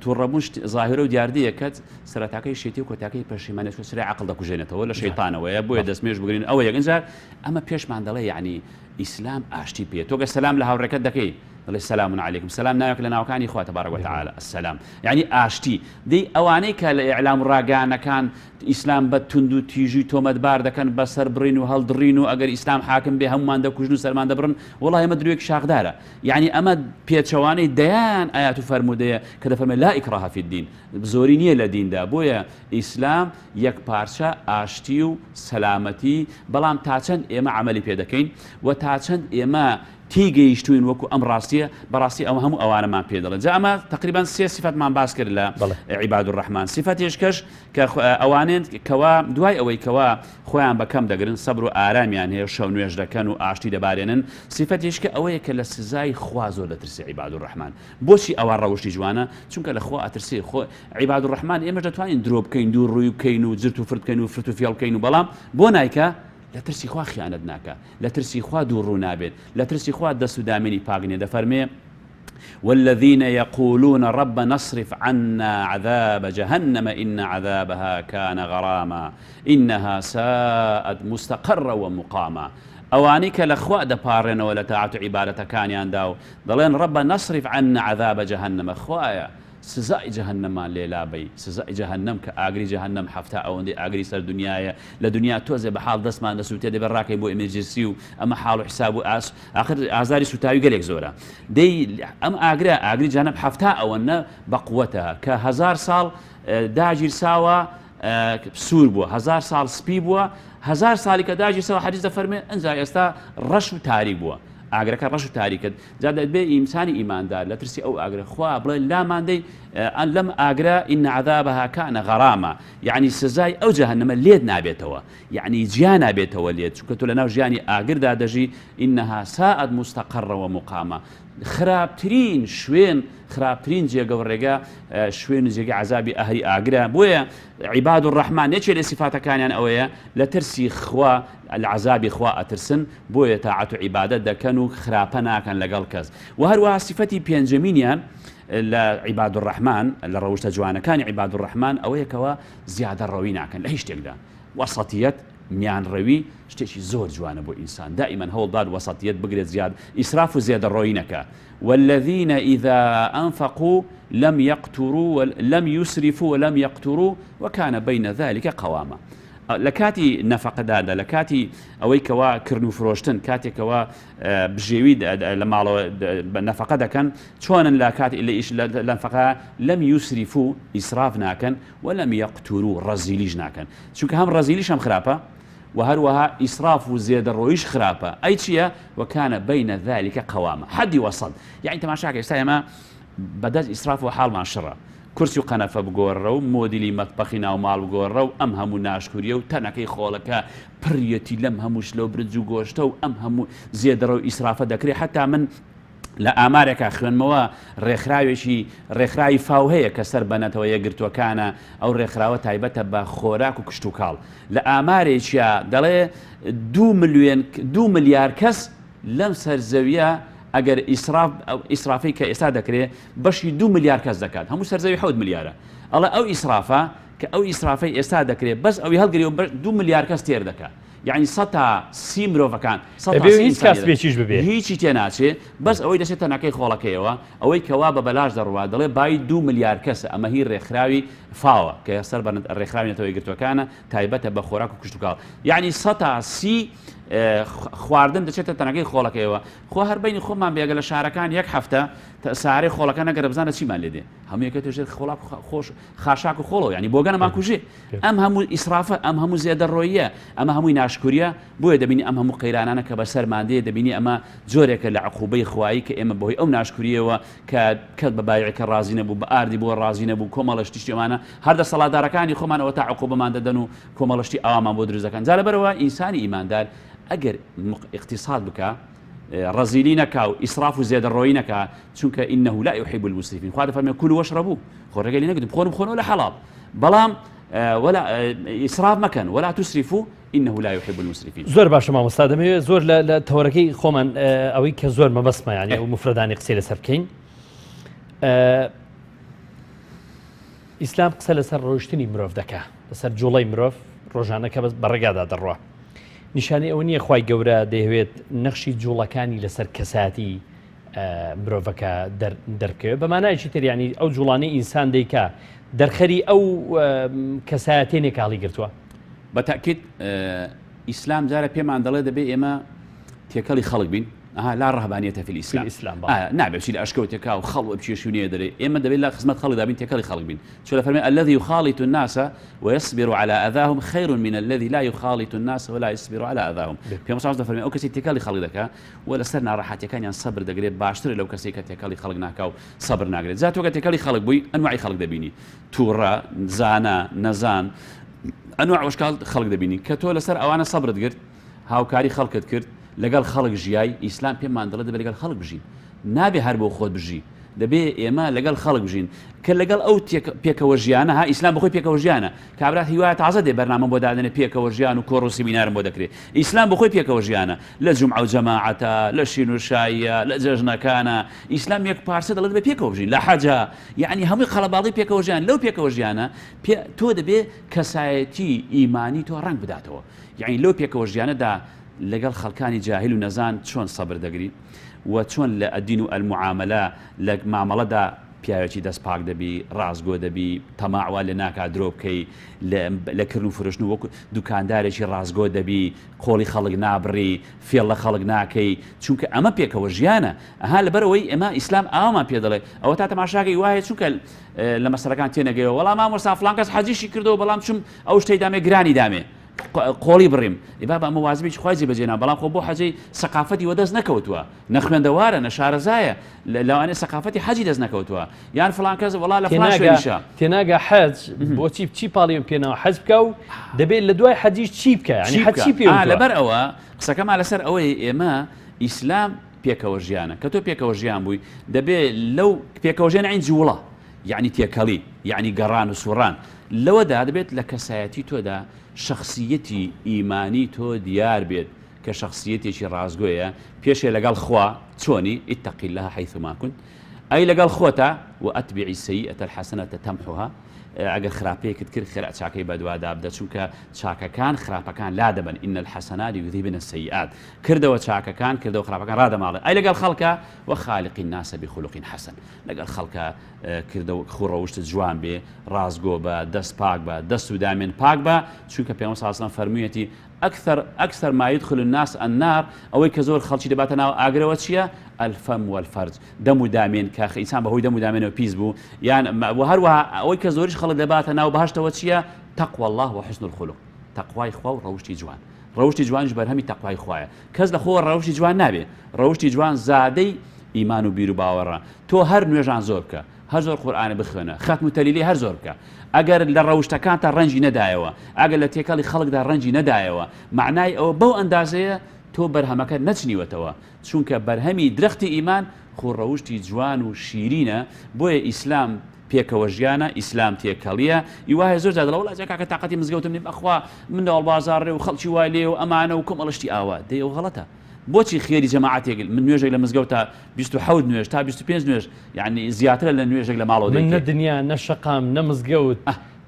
توڕەبوون شت زاهیرە و دیاردەیەکە سەرەتاکەی شێتی و کۆتاکەی پەشیمانە چونکە چرای عەقڵ دەکوژێنێتەوە لە شەیتانەوەیە بۆیە دەستمێژ بگرین ئەوە یەک ئینجا ئەمە پێشمان دەڵێ یعنی ئیسلام ئاشتی پێ تۆ گەر سەلام لە هاوڕێکەت دەکەی دەڵێ سەلام علیکم سەلام ناوێک لە ناوەکانی خوا تبارک وتعالی السلام یعنی ئاشتی دەی ئەوانەی کە لە ئیعلام و ڕاگەیانەکان ئیسلام بە توند و تیژی تۆمەتبار دەکەن بە سەربڕین و هەڵدڕین و ئەگەر ئیسلام حاکم بێ هەمومان دەکوژن و سەرمان دەبڕن وەڵای ئەمە درۆیەکی شاخدارە یەعنی ئەمە پێچەوانەی دەیان ئایەت و فەرموودەیە کە دەفەرمێ لا اکراه فی الدین زۆری نییە لە دیندا بۆیە ئیسلام یەکپارچە ئاشتی و سەلامەتی بەڵام تا چەند ئێمە عەمەلی پێ دەکەین و تا چەند ئێمە تێیگەیشتووین وەکو ئەم ڕاستیە بەڕاستی ئەوە هەموو ئەوانەمان پێ دەڵێن جا ئەمە تقریبا سێ سیفەتمان باس کرد لە عیباد الرحمن سیفەتێش کەش کە ئەوانێن کەوا دوای ئەوەی کەوا خۆیان بە کەم دەگرن سەبر و ئارامیان هەیە و شەو نوێژ دەکەن و ئاشتی دەبارێنن سیفەتیش کە ئەوەیە کە لە سزای خوا زۆر دەترسێ عیباد الرحمن بۆچی ئەوە ڕەوشتی جوانە چونکە لە خوا ئەترسێ خۆ عیباد الرحمن ئێمەش دەتوانین درۆ بکەین دوو ڕووی بکەین و جرت و فرت بکەین و فرت و فێڵ بکەین و بەڵام بۆ نایکا؟ لە ترسی خوا خیانەت ناکا، لە ترسی خوا دووڕوو نابێت، لە ترسی خوا دەست و دامێنی پاک نیە، دەفەرمێ، والذین یقولون ربنا اصرف عنا عذاب جهنم ان عذابها کان غراما انها ساءت مستقرا ومقاما ئەوانەی کە لە خوا دەپاڕێنەوە لە تاعەت و عیبادەتەکانیاندا و دەڵێن ربنا اصرف عنا عذاب جهنم خوایە سزای جەهەنەممان لێ لابەی، سزای جەهەنەم کە ئاگری جەهەنەم 70 ئەوەندەی ئاگری سەر دونیایە، لە دونیا تۆزێ بە حاڵ دەستمان دەسووتێ دەبێ ڕاکەین بۆ emergency و ئەمە حاڵ و حساب و ئاس ئاخر ئازاری سووتاوی گەلێک زۆرە. دەی ئەم ئاگرە ئاگری جەهەنەم 70 ئەوەنە بە قوەتە کە هەزار ساڵ داگیرساوە سوور بووە، هەزار ساڵ سپی بووە، هەزار ساڵی کە داگیرساوە حەدیس دەفەرموێ ئنجا ئێستا ڕەش و تاریک بووە. ئاگرەکە ڕەش و تاریکە. جا دەبێ ئینسانی ئیماندار لە ترسی ئەو ئاگرە خوا بڵێ لامان دەی لەم ئاگرە إن عذابها كان غراما یعنی سزای ئەو جەهەنەمە لێت نابێتەوە یعنی جیا نابێتەوە لێت چونکە تۆ لەناو ژیانی ئاگردا دەژی إنها ساءت مستقرا ومقاما خراپترین شوێن خراپترین جێگە و ڕێگە شوێن و جێگە عذابی ئەهلی ئاگرە بۆیە عیباد الرحمن یەکێ لە سیفاتەکانیان ئەوەیە لە ترسی خوا لە عەزابی خوا ئەترسن بۆیە تاعەت و عیبادەت دەکەن و خراپە ناکەن لەگەڵ کەس وە هەروەها سیفەتی پێنجەمینیان لە عیباد الرحمن لە ڕەوشتە جوانەکانی عیباد الرحمن ئەوەیە کەوا زیادە ڕەوی ناکەن لە هیچ شتێکدا وەسەتیەت میانڕەوی شتێکی زۆر جوانە بۆ ئینسان دائیمەن هەوڵبات وەسەتیەت بگرێت زیاد ئیسراف و زێدەڕۆیی نەکا والذین اذا انفقوا لم يقتروا ولم يسرفوا ولم يقتروا وكان بين ذلك قواما لە کاتی نەفەقەداندا، لە کاتی ئەوەی کەوا کڕن و فرۆشتن، کاتێک کەوا بژێوی لە ماڵەوە نەفەقە دەکەن، چۆنن لە کاتی لە ئیش لە نەفەقە لم يسرفوا ئیسراف ناکەن ولم يقتروا ڕەزیلیش ناکەن، چونکە هەم ڕەزیلیش هەم خراپە و هەروەها ئیسراف و زێدەڕۆییش خراپە، ئەی چییە؟ وكان بين ذلك قواما حەدی وەسەت، یەعنی تەماشاکە ئێستا ئێمە بەدەست ئیسرافەوە حاڵمان شڕە. کورسی و قەنەفە بگۆڕە و مۆدیلی مەتبەخی ناو ماڵ بگۆڕە و ئەم هەموو ناشکوریە و تەنەکەی خۆڵەکە پڕیەتی لەم هەموو شلە و برنج و گۆشتە و ئەم هەموو زێدەڕە و ئیسرافە دەکرێ حەتا من لە ئامارێکا خوێنمەوە ڕێکخراوێکی ڕێکخراوی فاو هەیە کە سەر بە نەتەوە یەکگرتووەکانە ئەو ڕێکخراوە تایبەتە بە خۆراک و کشتوکاڵ لە ئامارێکیا دەڵێ دوو ملیۆن دوو ملیار کەس لەم سەر زەویە ئەگەر ئیسراف ئەو ئیسرافەی کە ئێستا دەکرێ بەشی دوو ملیار کەس دەکات هەموو سەر زەوی حەوت ملیارە ئەڵێ ئەو ئیسرافە کە ئەو ئیسرافەی ئێستا دەکرێ بەس ئەوی هەڵگری و دوو ملیار کەس تێر دەکا یعنی 130 مرۆڤەکان سەتا سی هیچ کاسبێکیش ببێ هیچی تێ ناچێ بەس ئەوەی دەچێت تەنەکەی خۆڵەکەیەوە ئەوەی کەوا بە بەلاش دەڕوا دەڵێ بای دوو ملیار کەسە ئەمە هی ڕێکخراوی فاوە کە سەر بە ڕێکخراوی نەتەوە یەکگرتووەکانە تایبەتە بە خۆراک و کشتوکاڵ یعنی 130 خواردن دەچێتە تەنەکەی خۆڵەکەیەوە خۆ هەر بینی خۆمان بێگە لە شارەکان یەک هەفتە سارەی خۆڵەکە نەگەرە بزانە چیمان لێ دێ هەموو یەکێتە ژێر خۆڵاک خۆش خاشاک و خۆڵەوە ینی بۆگەنەمان کوژێ ئەم هەموو ئیسرافە ئەم هەموو زێدە ڕۆیە ئەمە هەمووی ناشکوریە بۆیە دەبینی ئەم هەموو قەیرانانە کە بەسەرمان دێ دەبینی ئەمە جۆرێکە لە عقوبەی خوایی کە ئێمە بەهۆی ئەو ناشکوریەوە کە کەس بە بایعەکە ڕازی نەبوو بە ئاردی بۆ ڕازی نەبوو کۆمەڵە شتیشتی ئەمانە هەر دەسەڵاتدارەکانی خۆمان ئەوە تا عقوبەمان دەدەن و کۆمەڵە شتی ئاوامان بۆ دروست دەکەن جا لەبەرئەوە ئینسانی ئیماندار ئەگەر ئیقتیساد بکا ڕەزیلی نەکا و ئیسراف و زێدەڕۆیی نەکا چونکە إنه لا يحب المسرفين خوا دەفەرمێ كلوا واشربوا خۆ ڕێگەی لێ نەگرتن بخۆن بخۆنەوە لە حەڵاڵ بەڵام ولا ئیسراف مەکەن ولا تسرفوا إنه لا يحب المسرفين. زۆر باشە مامۆستا دەمەوێت زۆر لە تەوەرەکەی خۆمان ئەوەی کە زۆر مەبەستمە یانی ئەو مفرەدانی قسەی لەسەر بکەین ئیسلام قسە لەسەر ڕۆیشتنی مرۆڤ دەکا لەسەر جوڵەی مرۆڤ ڕۆژانە کە بەس بەڕێگادا دەڕوا نیشانەی ئەوە نییە خوای گەورە دەیەوێت نەخشی جوڵەکانی لەسەر کەساتی مرۆڤەکە دەرکەوێت بە مانایەکی تر ینی ئەو جوڵانەی ئینسان دەیکا دەرخەری ئەو کەسایەتێنێک هەڵی گرتووە. بە تەئکید ئیسلام جارە پێمان دەڵێ دەبێ ئێمە تێکەڵی خەڵک بین ئەها لا رهبانیەتە في الإسلام الإسلام بەڵێ. نابێ بچی لە ئەشکەوتێکا و خەڵوە بکێشی و نەیە دەرێ ئێمە دەبێت لە خزمەت خەڵکدا بین تێکەڵی خەڵک بین چۆ دەفەرمێ الذي يخالط الناس ويصبر على أذاهم خير من الذي لا يخالط الناس ولا يصبر على أذاهم پێغەمبەر صلی الله دەفەرمێ ئەو کەسی تێکەڵی خەڵک دەکا و لەسەر ناڕەحەتیەکانیان سەبر دەگرێت باشترە لەو کەسەی کە تێکەڵی خەڵک ناکا و سەبر ناگرێت جا تۆ کە تێکەڵی خەڵک بووی ئەنواعی خەڵک دەبینی تووڕە زانا نەزان ئەنواع وشکال خەڵک دەبینی کە تۆ لەسەر ئەوانە سەبرت گرت هاوکاری خەڵکت کرد لەگەڵ خەڵک ژیای ئیسلام پێمان دەڵێت دەبێت لەگەڵ خەڵک بژین نابێ هەر بۆ خۆت بژی. دەبێ ئێمە لەگەڵ خەڵک بژین کە لەگەڵ ئەو پێکەوە ژیانە ها ئیسلام بەخۆی پێکەوە ژیانە کابرا هیوایە تازە دێ بەرنامە بۆ دادەنێ پێکەوە ژیان و کۆڕ و سیمینارم بۆ دەکرێ ئیسلام بەخۆی پێکەوە ژیانە لە جومعە و جەماعەتە لە شین و شاییە لە جەژنەکانە ئیسلام یەک پارچە دەڵێت دەبێ پێکەوە بژین لە حەجە یعنی هەمووی قەڵەباڵی پێکەوە ژیان لەو پێکەوە ژیانە پێ تۆ دەبێ کەسایەتی ئیمانی تۆ ڕەنگ بداتەوە یعنی لەو پێکەوە ژیانەدا لەگەڵ خەڵکانی جاهیل و نەزان چۆن سەبر دەگری و چۆن لە الدین و المعاملە لە مامەڵەدا پیاوێکی دەست پاک دەبی ڕاستگۆ دەبی تەماع وا لێ ناکا درۆ بکەی لە کرن و فرۆشتن وەکو دوکاندارێکی ڕاستگۆ دەبی قۆڵی خەڵک نابڕی فێڵ لە خەڵک ناکەی چونکە ئەمە پێکەوە ژیانە ئەها لەبەرئەوەی ئێمە ئیسلام ئاوامان پێ دەڵێ ئەوە تا تەماشاکەی وایە چونکە لە مەسەلەکان تێنەگەیەوە وەڵا مامۆستا فڵان کەس حەجیشی کردەوە بەڵام چم ئەو شتەی دامێ گرانی دامێ قۆڵی بڕیم ئەی بابە ئەمە واجبێکی خوای جێبەجێ نا بەڵام خۆ بۆ حەجەی سەقافەتی وەدەست نەکەوتووە نە خوێندەوارە نە شارەزایە لەوانەیە سەقافەتی حەجی دەست نەکەوتووە یان فڵان کەس وەڵا لە فڵان شوێنیشە تێناگا حەج بۆچی چی پاڵی پێناوە حەج بکە و دەبێت لە دوای حەجیش چی بکە یعنی حەج چی پێ لەبەر ئەوە قسەکەمان لەسەر ئەوەی ئێمە ئیسلام پێکەوە ژیانە کە تۆ پێکەوە ژیان بووی دەبێ لەو پێکەوە ژیان عین جوڵە یعنی تێکەڵی یعنی گەڕان و سوڕان لەوەدا دەبێت لە کەسایەتی تۆدا شەخسیەتی ئیمانی تۆ دیار بێت کە شەخسیەتێکی ڕاستگۆیە پێشێ لەگەڵ خوا چۆنی، اتق اللە حیثما کنت، ئەی لەگەڵ خۆتا، واتبع السیئە الحسنە تمحها، ئەگەر خراپەیەکت کرد خێرا چاکەی بەدوادا بدە چونکە چاکەکان خراپەکان لادەبەن، ان الحسنات یذهبن السیئات، کردەوە چاکەکان کردەوە خراپەکان ڕادەماڵێ، ئەی لەگەڵ خەڵکا، وخالق الناس بخلق حسن، لەگەڵ خەڵکا کردەوە خوو ڕەوشتت جوان بێ، ڕاستگۆ بە، دەست پاک بە، دەست و دامێن پاک بە، چونکە پێغەمبەر صلی اللە علیە وسلم فەرموویەتی، اکثر اکثر ما یدخل الناس النار، ئەوەی کە زۆر خەڵکی دەباتە ناو ئاگرەوە چییە؟ الفم والفرج، دەم و دامێن کە ئینسان بەهۆی دەم و دامێنەوە پیس بوو، یان وە هەروەها ئەوەی کە زۆریش خەڵک دەباتە ناو بەهەشتەوە چییە؟ تقوی اللە وحسن الخلق، تەقوای خوا و ڕەوشتی جوان. ڕەوشتی جوانیش بەرهەمی تەقوای خوایە. کەس لە خۆوە ڕەوشتی جوان نابێ. ڕەوشتی جوان زادەی ئیمان و بیروباوەڕە. تۆ هەر نوێژان زۆر بکە، هەر زۆر قورئانە بخوێنە، خەتم و تەلیلەی هەر زۆر بکە. ئەگەر لە ڕەوشتەکانتا ڕەنگی نەدایەوە، ئەگەر لە تێکەڵی خەڵکدا ڕەنگی نەدایەوە، مەعنای ئەوە بەو ئەندازەیە تۆ بەرهەمەکەت نەچنیوەتەوە. چونکە بەرهەمی درەختی ئیمان خۆ ڕەوشتی جوان و شیرینە، بۆیە ئیسلام پێکەوە ژیانە، ئیسلام تێکەڵیە، ئی وایە زۆر جار دەڵێ وەڵا جا کاکە تاقەتی مزگەوتم نیە بەخوا منداڵ بازاڕێ و خەڵکی وای لێیە و ئەمانە و کۆمەڵە شتی ئاوا، دەی ئەوە غەڵەتە. بۆچی خێری جەماعەتێک من نوێژێک لە مزگەوتا 27 نوێژ تا 25 نوێژ یعنی زیاترە لە نوێژێک لە ماڵەوە من نە دنیا نە شەقام نە مزگەوت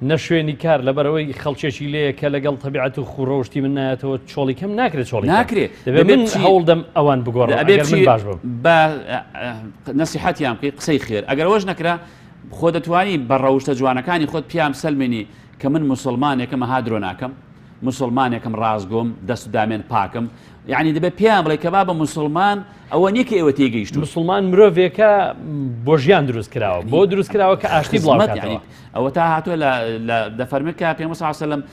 نە شوێنی کار لەبەرەوەی خەڵکێکی لێیە کە لەگەڵ تەبیعەت و خوڕەوشتی من نایەتەوە چۆڵی کەم ناکرێت چۆڵی ناکرێ دەبێ من هەوڵدەم ئەوان بگۆڕم ئەبێ من باش بم بە نەسیحەتیان بکەی قسەی خێر ئەگەر ئەوەش نەکرا خۆ دەتوانی بە ڕەوشتە جوانەکانی خۆت پیام سەلمێنی کە من موسڵمانێکم ئەها درۆ ناکەم موسڵمانێکم ڕاستگۆم دەست و دامێن پاکم یعنی دەبێت پێیان بڵێ کە بابە موسڵمان ئەوە نییە کە ئێوە تێگەیشتوون. موسڵمان مرۆڤێکە بۆ ژیان دروست کراوە بۆ دروست کراوە کە ئاشتی بڵاو بکاتەوە. ئەوە تا هاتووە لە دەفەرمێت کە پێغەمبەر صلی الله علیه و سلم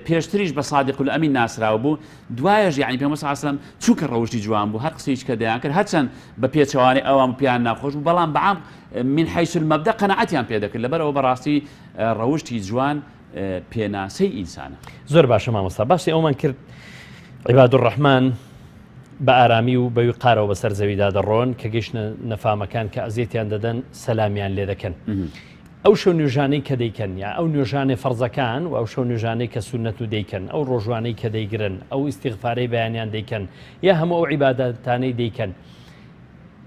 پێشتریش بە صادق الامین ناسراو بوو دوایش یعنی پێغەمبەر صلی الله علیه و سلم چونکە ڕەوشتی جوان بوو هەر قسەیەکی کە دەیان کرد هەرچەند بە پێچەوانەی ئەوان پێیان ناخۆش بوو بەڵام بەعام من حیث المبدأ قەناعەتیان پێ دەکرد لەبەرئەوە بەڕاستی ڕەوشتی جوان پێناسەی ئینسانە. زۆر باشە مامۆستا باسی ئەومان کرد عیباد الرحمن بە ئارامی و بە ویقارەوە بەسەر زەویدا دەڕۆن کە گەیشتنە نەفامەکان کە ئەزیەتیان دەدەن سەلامیان لێ دەکەن ئەو شەو نوێژانەی کە دەیکەن یا ئەو نوێژانەی فەرزەکان و ئەو شەو نوێژانەی کە سوننەت و دەیکەن ئەو ڕۆژوانەی کە دەیگرن ئەو ئیستیغفارەی بەیانیان دەیکەن یا هەموو ئەو عیبادەتانەی دەیکەن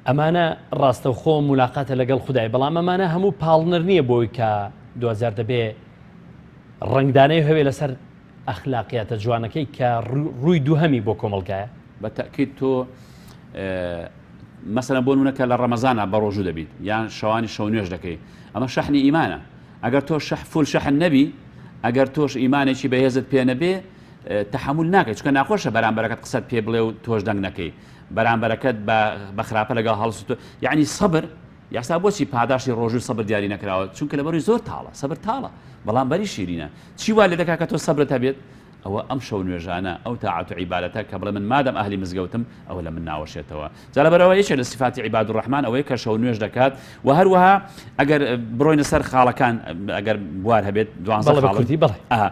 ئەمانە ڕاستەوخۆ مولاقاتە لەگەڵ خودای بەڵام ئەمانە هەموو پاڵنەر نییە بۆی کە دواجار دەبێ ڕەنگدانەوەی هەبێ لەسەر ئەخلاقیاتە جوانەکەی کە ڕووی دووهەمی بۆ کۆمەڵگایە. بە تەئکید تۆ مەسەلەن بۆ نمونە کە لە ڕەمەزانا بە ڕۆژوو دەبیت یان شەوانی شەو نوێژ دەکەی ئەمە شەحنی ئیمانە ئەگەر تۆ شەح full شەحن نەبی ئەگەر تۆش ئیمانێکی بەهێزت پێ نەبێ تەحەمول ناکەی چونکە ناخۆشە بەرامبەرەکەت قسەت پێ بڵێ و تۆش دەنگ نەکەی بەرامبەرەکەت بە خراپە لەگەڵ هەڵسوت یعنی سەبر یاسا بۆچی پاداشتی ڕۆژوو سەبر دیاری نەکراوە چونکە لەبەروی زۆر تاڵە سەبر تاڵە بەڵام بەری شیرینە چی وا لێ دەکا کە تۆ سەبرت هەبێت ئەوە ئەم شەو نوێژانە ئەو تاعەت و عیبادەتە کە بڵێ من مادەم ئەهلی مزگەوتم ئەوە لە من ناوەشێتەوە جا لەبەرئەوە یەکێ لە سیفاتی عیباد الرحمن ئەوەیە کە شەو نوێژ دەکات و هەروەها ئەگەر بڕۆینە سەر خاڵەکان ئەگەر بوار هەبێت دوانزە بەڵێ بە خاڵن کوردی بەڵێ ئەها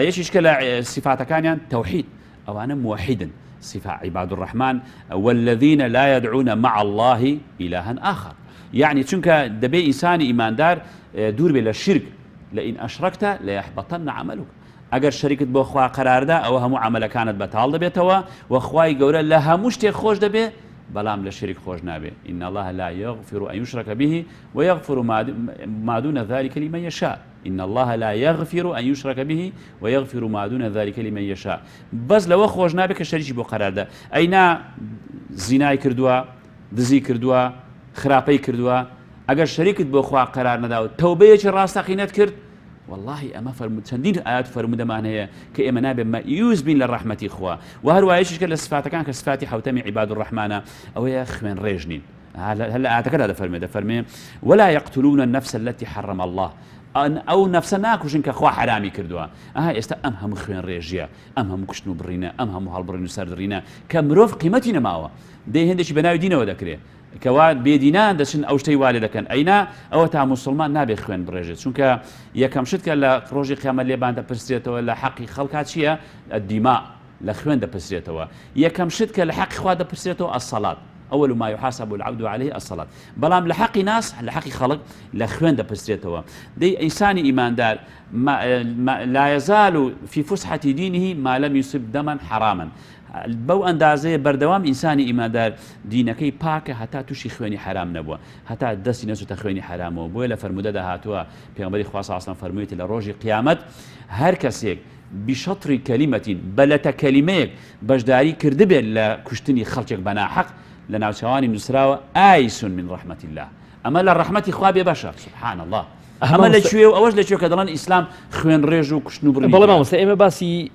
یەکیش کە لە سیفاتەکانیان تەوحید ئەوانە موحیدن صفە عباد الرحمن والذین لا یدعون مع اللە الها آخر. یەعنی چونکە دەبێ ئینسانی ئیماندار دوور بێ لە شیرک، لئن اشرکت لیحبطن عملک، ئەگەر شەریکت بۆ خوا قەراردا ئەوە هەموو عەمەلەکانت بەتاڵ دەبێتەوە و خوای گەورە لە هەموو شتێک خۆش دەبێ بەڵام لە شیرک خۆش نابێ، ان اللە لا یغفر ان یشرک به ویغفر ما دون ذلک لمن یشاء، ان اللە لا یغفر ان یشرک به ویغفر ما دون ذلک لمن یشاء، بەس لەوە خۆش نابێ کە شەریکی بۆ قەراردا، ئەی نا زینای کردووە، دزی کردووە، خراپەی کردووە، ئەگەر شەریکت بۆ خوا قەرار نەدا و تەوبەیەکی ڕاستەقینەت کرد، وەڵاهی ئەمە فەرموو چەندین ئایەت و فەرموودەمان هەیە کە ئێمە نابێ مەئیوس بین لە ڕەحمەتی خوا. وە هەروە یەکێکە لە سفاتەکان کە سفاتی حەوتەمی عیباد الرحمانە ئەوەیە خوێنڕێژ نین. هەر لە ئایەتەکەدا دەفەرمێ، دەفەرمێ ولا یقتلون النفس التي حرم الله، ئەو نەفسە ناکوژن کە خوا حەرامی کردووە. ئەها ئێستا ئەم هەموو خوێنڕێژیە، ئەم هەموو کوشتن و بڕینە، ئەم هەموو هەڵبڕین و سەردڕینە کە مرۆڤ قیمەتی نەماوە، دەی هێندێکی بە ناوی دینەوە دەکرێ کەوا بێدینان دەچن ئەو شتەی وا لێ دەکەن، ئەینا ئەوەتا موسڵمان نابێ خوێن بڕێژێت، چونکە یەکەم شت کە لە ڕۆژی قیامەت لێمان دەپرسرێتەوە لە حەقی خەڵکا چییە؟ الدماء، لە خوێن دەپرسرێتەوە. یەکەم شت کە لە حەقی خوا دەپرسرێتەوە الصلاة، اول ما يحاسب العبد عليه الصلاة، بەڵام لە حەقی ناس، لە حەقی خەڵک لە خوێن دەپرسرێتەوە. دەی ئینسانی ئیماندار لا يزال في فسحة دينه ما لم يصب دما حراما، بەو ئەندازەیە بەردەوام ئینسانی ئیماندار دینەکەی پاکە هەتا تووشی خوێنی حەرام نەبووە، هەتا دەستی نەچووتە خوێنی حەرامەوە. بۆیە لە فەرموودەدا هاتووە پێغەمبەری خوا صلی اللە علیه و سلم فەرموویەتی لە ڕۆژی قیامەت هەر کەسێک بشطر کلمة بە لەتە کەلیمەیەک بەشداری کردبێت لە کوشتنی خەڵکێک بە ناحەق لە ناوچەوانی نووسراوە آیس من رحمة اللە ئەمە لە ڕەحمەتی خوا بێبەشە سبحان اللە ئەمە لە کوێ و ئەوەش لە کوێ کە دەڵێن ئیسلام خوێن ڕێژ و کوشتن و بڕینی بەڵێ مامۆستا ئێمە باسی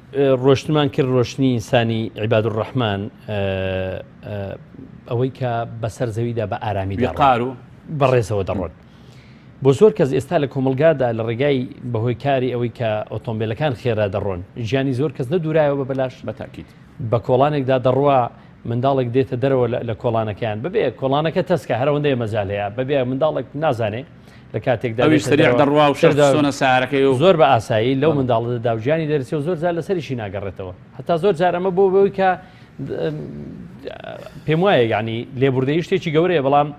ڕۆشتنمان کرد ڕۆشتنی ئینسانی عیباد الرحمن ئەوەی کە بەسەر زەویدا بە ئارامی وقار و بەڕێزەوە دەڕۆن بۆ زۆر کەس ئێستا لە کۆمەلگادا لە ڕێگای بەهۆی کاری ئەوەی کە ئۆتۆمبیلەکان خێرا دەڕۆن ژیانی زۆر کەس نەدورایەوە بە بەلاش بەتاکیت بە کۆڵانێکدا دەڕوا منداڵێک دێتە دەرەوە لە کۆڵانەکەیان بەبێ کۆڵانەکە تەسکە هەرەوەندەیە مەجال هەیە بەبێ منداڵێک نازانێ لە کاتێکدا ئەویش سەریع دەڕوا و شەرسۆنە سارەکەی و زۆر بە ئاسایی لەو منداڵە دەدا و گیانی دەرچێ و زۆر جار لەسەریشی ناگەڕێتەوە هەتا زۆر جار ئەمە بۆ بەوەی کە پێم وایە یعنی لێبوردەیی شتێکی گەورەیە بەڵام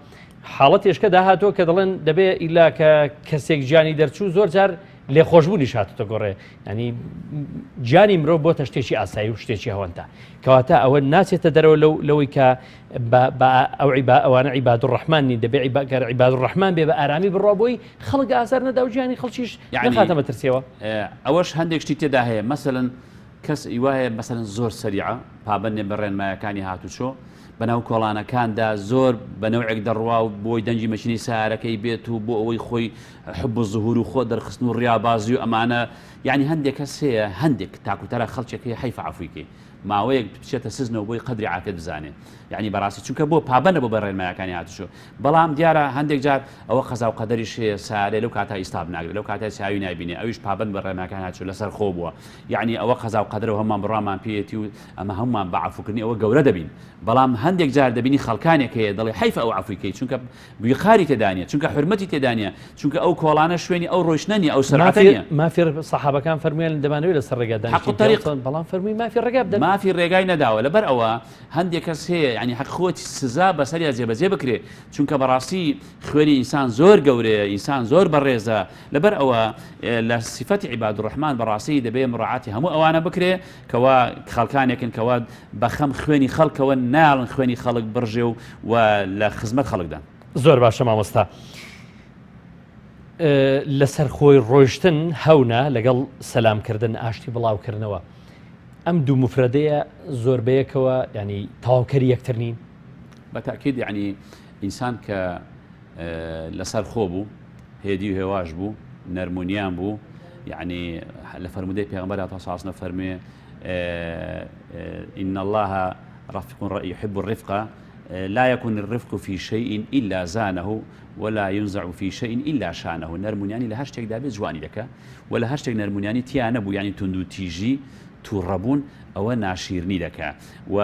حاڵەتێشکە داهاتووە کە دەڵێن دەبێ ئیلا کە کەسێک گیانی دەرچوو زۆر جار لێخۆشبوونیش هاتوتە گۆڕێ ینی گیانی مرۆڤ بۆتە شتێکی ئاسایی و شتێکی هەوەنتە کەواتە ئەوە ناچێتە دەرەوە لەو لەوەی کە ئەو عیبا ئەوانە عیباد الرحمن نین دەبێ گەر عیباد الرحمن بێ بە ئارامی بڕوا بۆی خەڵک ئازار نەدا و گیانی خەڵکیش نەخاتە مەترسیەوە. ئەوەش هەندێک شتی تێدا هەیە مەسەلەن کەس ی وایە مەسەلەن زۆر سەریعە پابەند نیە بە ڕێنمایەکانی هاتوچۆ بەناو کۆڵانەکاندا زۆر بە نەوعێک دەڕوا و بۆی دەنگی مەشینەی سارەکەی بێت و بۆ ئەوەی خۆی حب و زهور و خۆ دەرخستن و ڕیابازی و ئەمانە یعنی هەندێک کەس هەیە هەندێک تاکوتەرە خەڵکێک هەیە حەیفە عەفوی کەی ماوەیەک بچێتە سزنەوە بۆی قەدری عافیەت بزانێ یعنی بەڕاستی چونکە بۆ پابەندە بۆ بە ڕێنمایەکانی هاتوچۆ بەڵام دیارە هەندێک جار ئەوە قەزا و قەدەریش هەیە سارێ لەو کاتا ئیستاب ناگرێت لەو کاتای چاوی نایبینێ ئەویش پابەند بە ڕێنماکانی هاتوچۆ لەسەر خۆ بووە یعنی ئەوە قەزا و قەدەرە و هەموومان بڕوامان پێیەتی و ئەمە هەموومان بە عەفوکردنی ئەوە گەورە دەبین بەڵام هەندێک جار دەبینی خەڵکانێک هەیە دەڵێ حەیفە ئەو عەفوی کەی چونکە ویقاری تێدا نیە چونکە حورمەتی تێدا نیە چونکە ئەو کۆڵانە شوێنی ئەو ڕۆیشتنە نیە ئەو سەرعەتە نیە. مافی سەحابەکان فەرموویان دەمانەوێت لەسەر ڕێگا دانیشین حەق الطریق بەڵام فەرمووی مافی ڕێگا بدەن. مافی ڕێگای نەداوە لەبەر ئەوە هەندێک کەس هەیە یانی حەق خۆتی سزا بەسەریا جێبەجێ بکرێ چونکە بەڕاستی خوێنی ئینسان زۆر گەورەیە ئینسان زۆر بەڕێزە لەبەر ئەوە لە سیفەتی عیباد الرحمن بەڕاستی دەبێ مڕاعاتی هەموو ئەوانە بکرێ کەوا خەڵکانێکن کەوا بەخەم خوێنی خەڵکەوەن نایەڵن خوێنی خەڵک بڕژێ و و لە خزمەت خەڵکدان. زۆر باشە مامۆستا لەسەر خۆی ڕۆیشتن هەونە لەگەڵ سەلام کردن ئاشتی بڵاوکردنەوە ئەم دوو مفرەدەیە زۆر بەیەکەوە ینی تەواوکەری یەکتر نین؟ بە تاکید یعنی ئینسان کە لەسەر خۆ بوو هێدی و هێواش بوو نەرمونیان بوو یعنی لە فەرمودەی پێغەمبەر هاتووە صلی الله فەرموێ إن الله رفيق يحب الرفق لا يكون الرفق في شيء إلا زانه ولا ينزع في شيء إلا شانه نەرمونیانی لە هەر شتێکدا بێ جوانی دەکا و لە هەر شتێک نەرمونیانی تیا نەبوو یعنی توندوتیژی تووڕەبوون ئەوە ناشیرنی دەکا و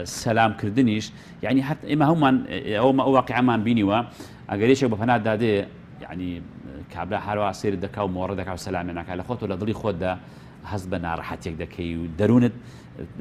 سەلام کردنیش یعنی هەر ئێمە هەمومان ئەو ئەو واقعەمان بینیوە ئەگەر یەکێک بە پەناتدا دێ یعنی کابرا هەروا سەیرت دەکا و مۆڕە دەکا و سەلامی ناکا لە خۆت و لە دڵی خۆتدا هەست بە ناڕەحەتێک دەکەی و دەروونت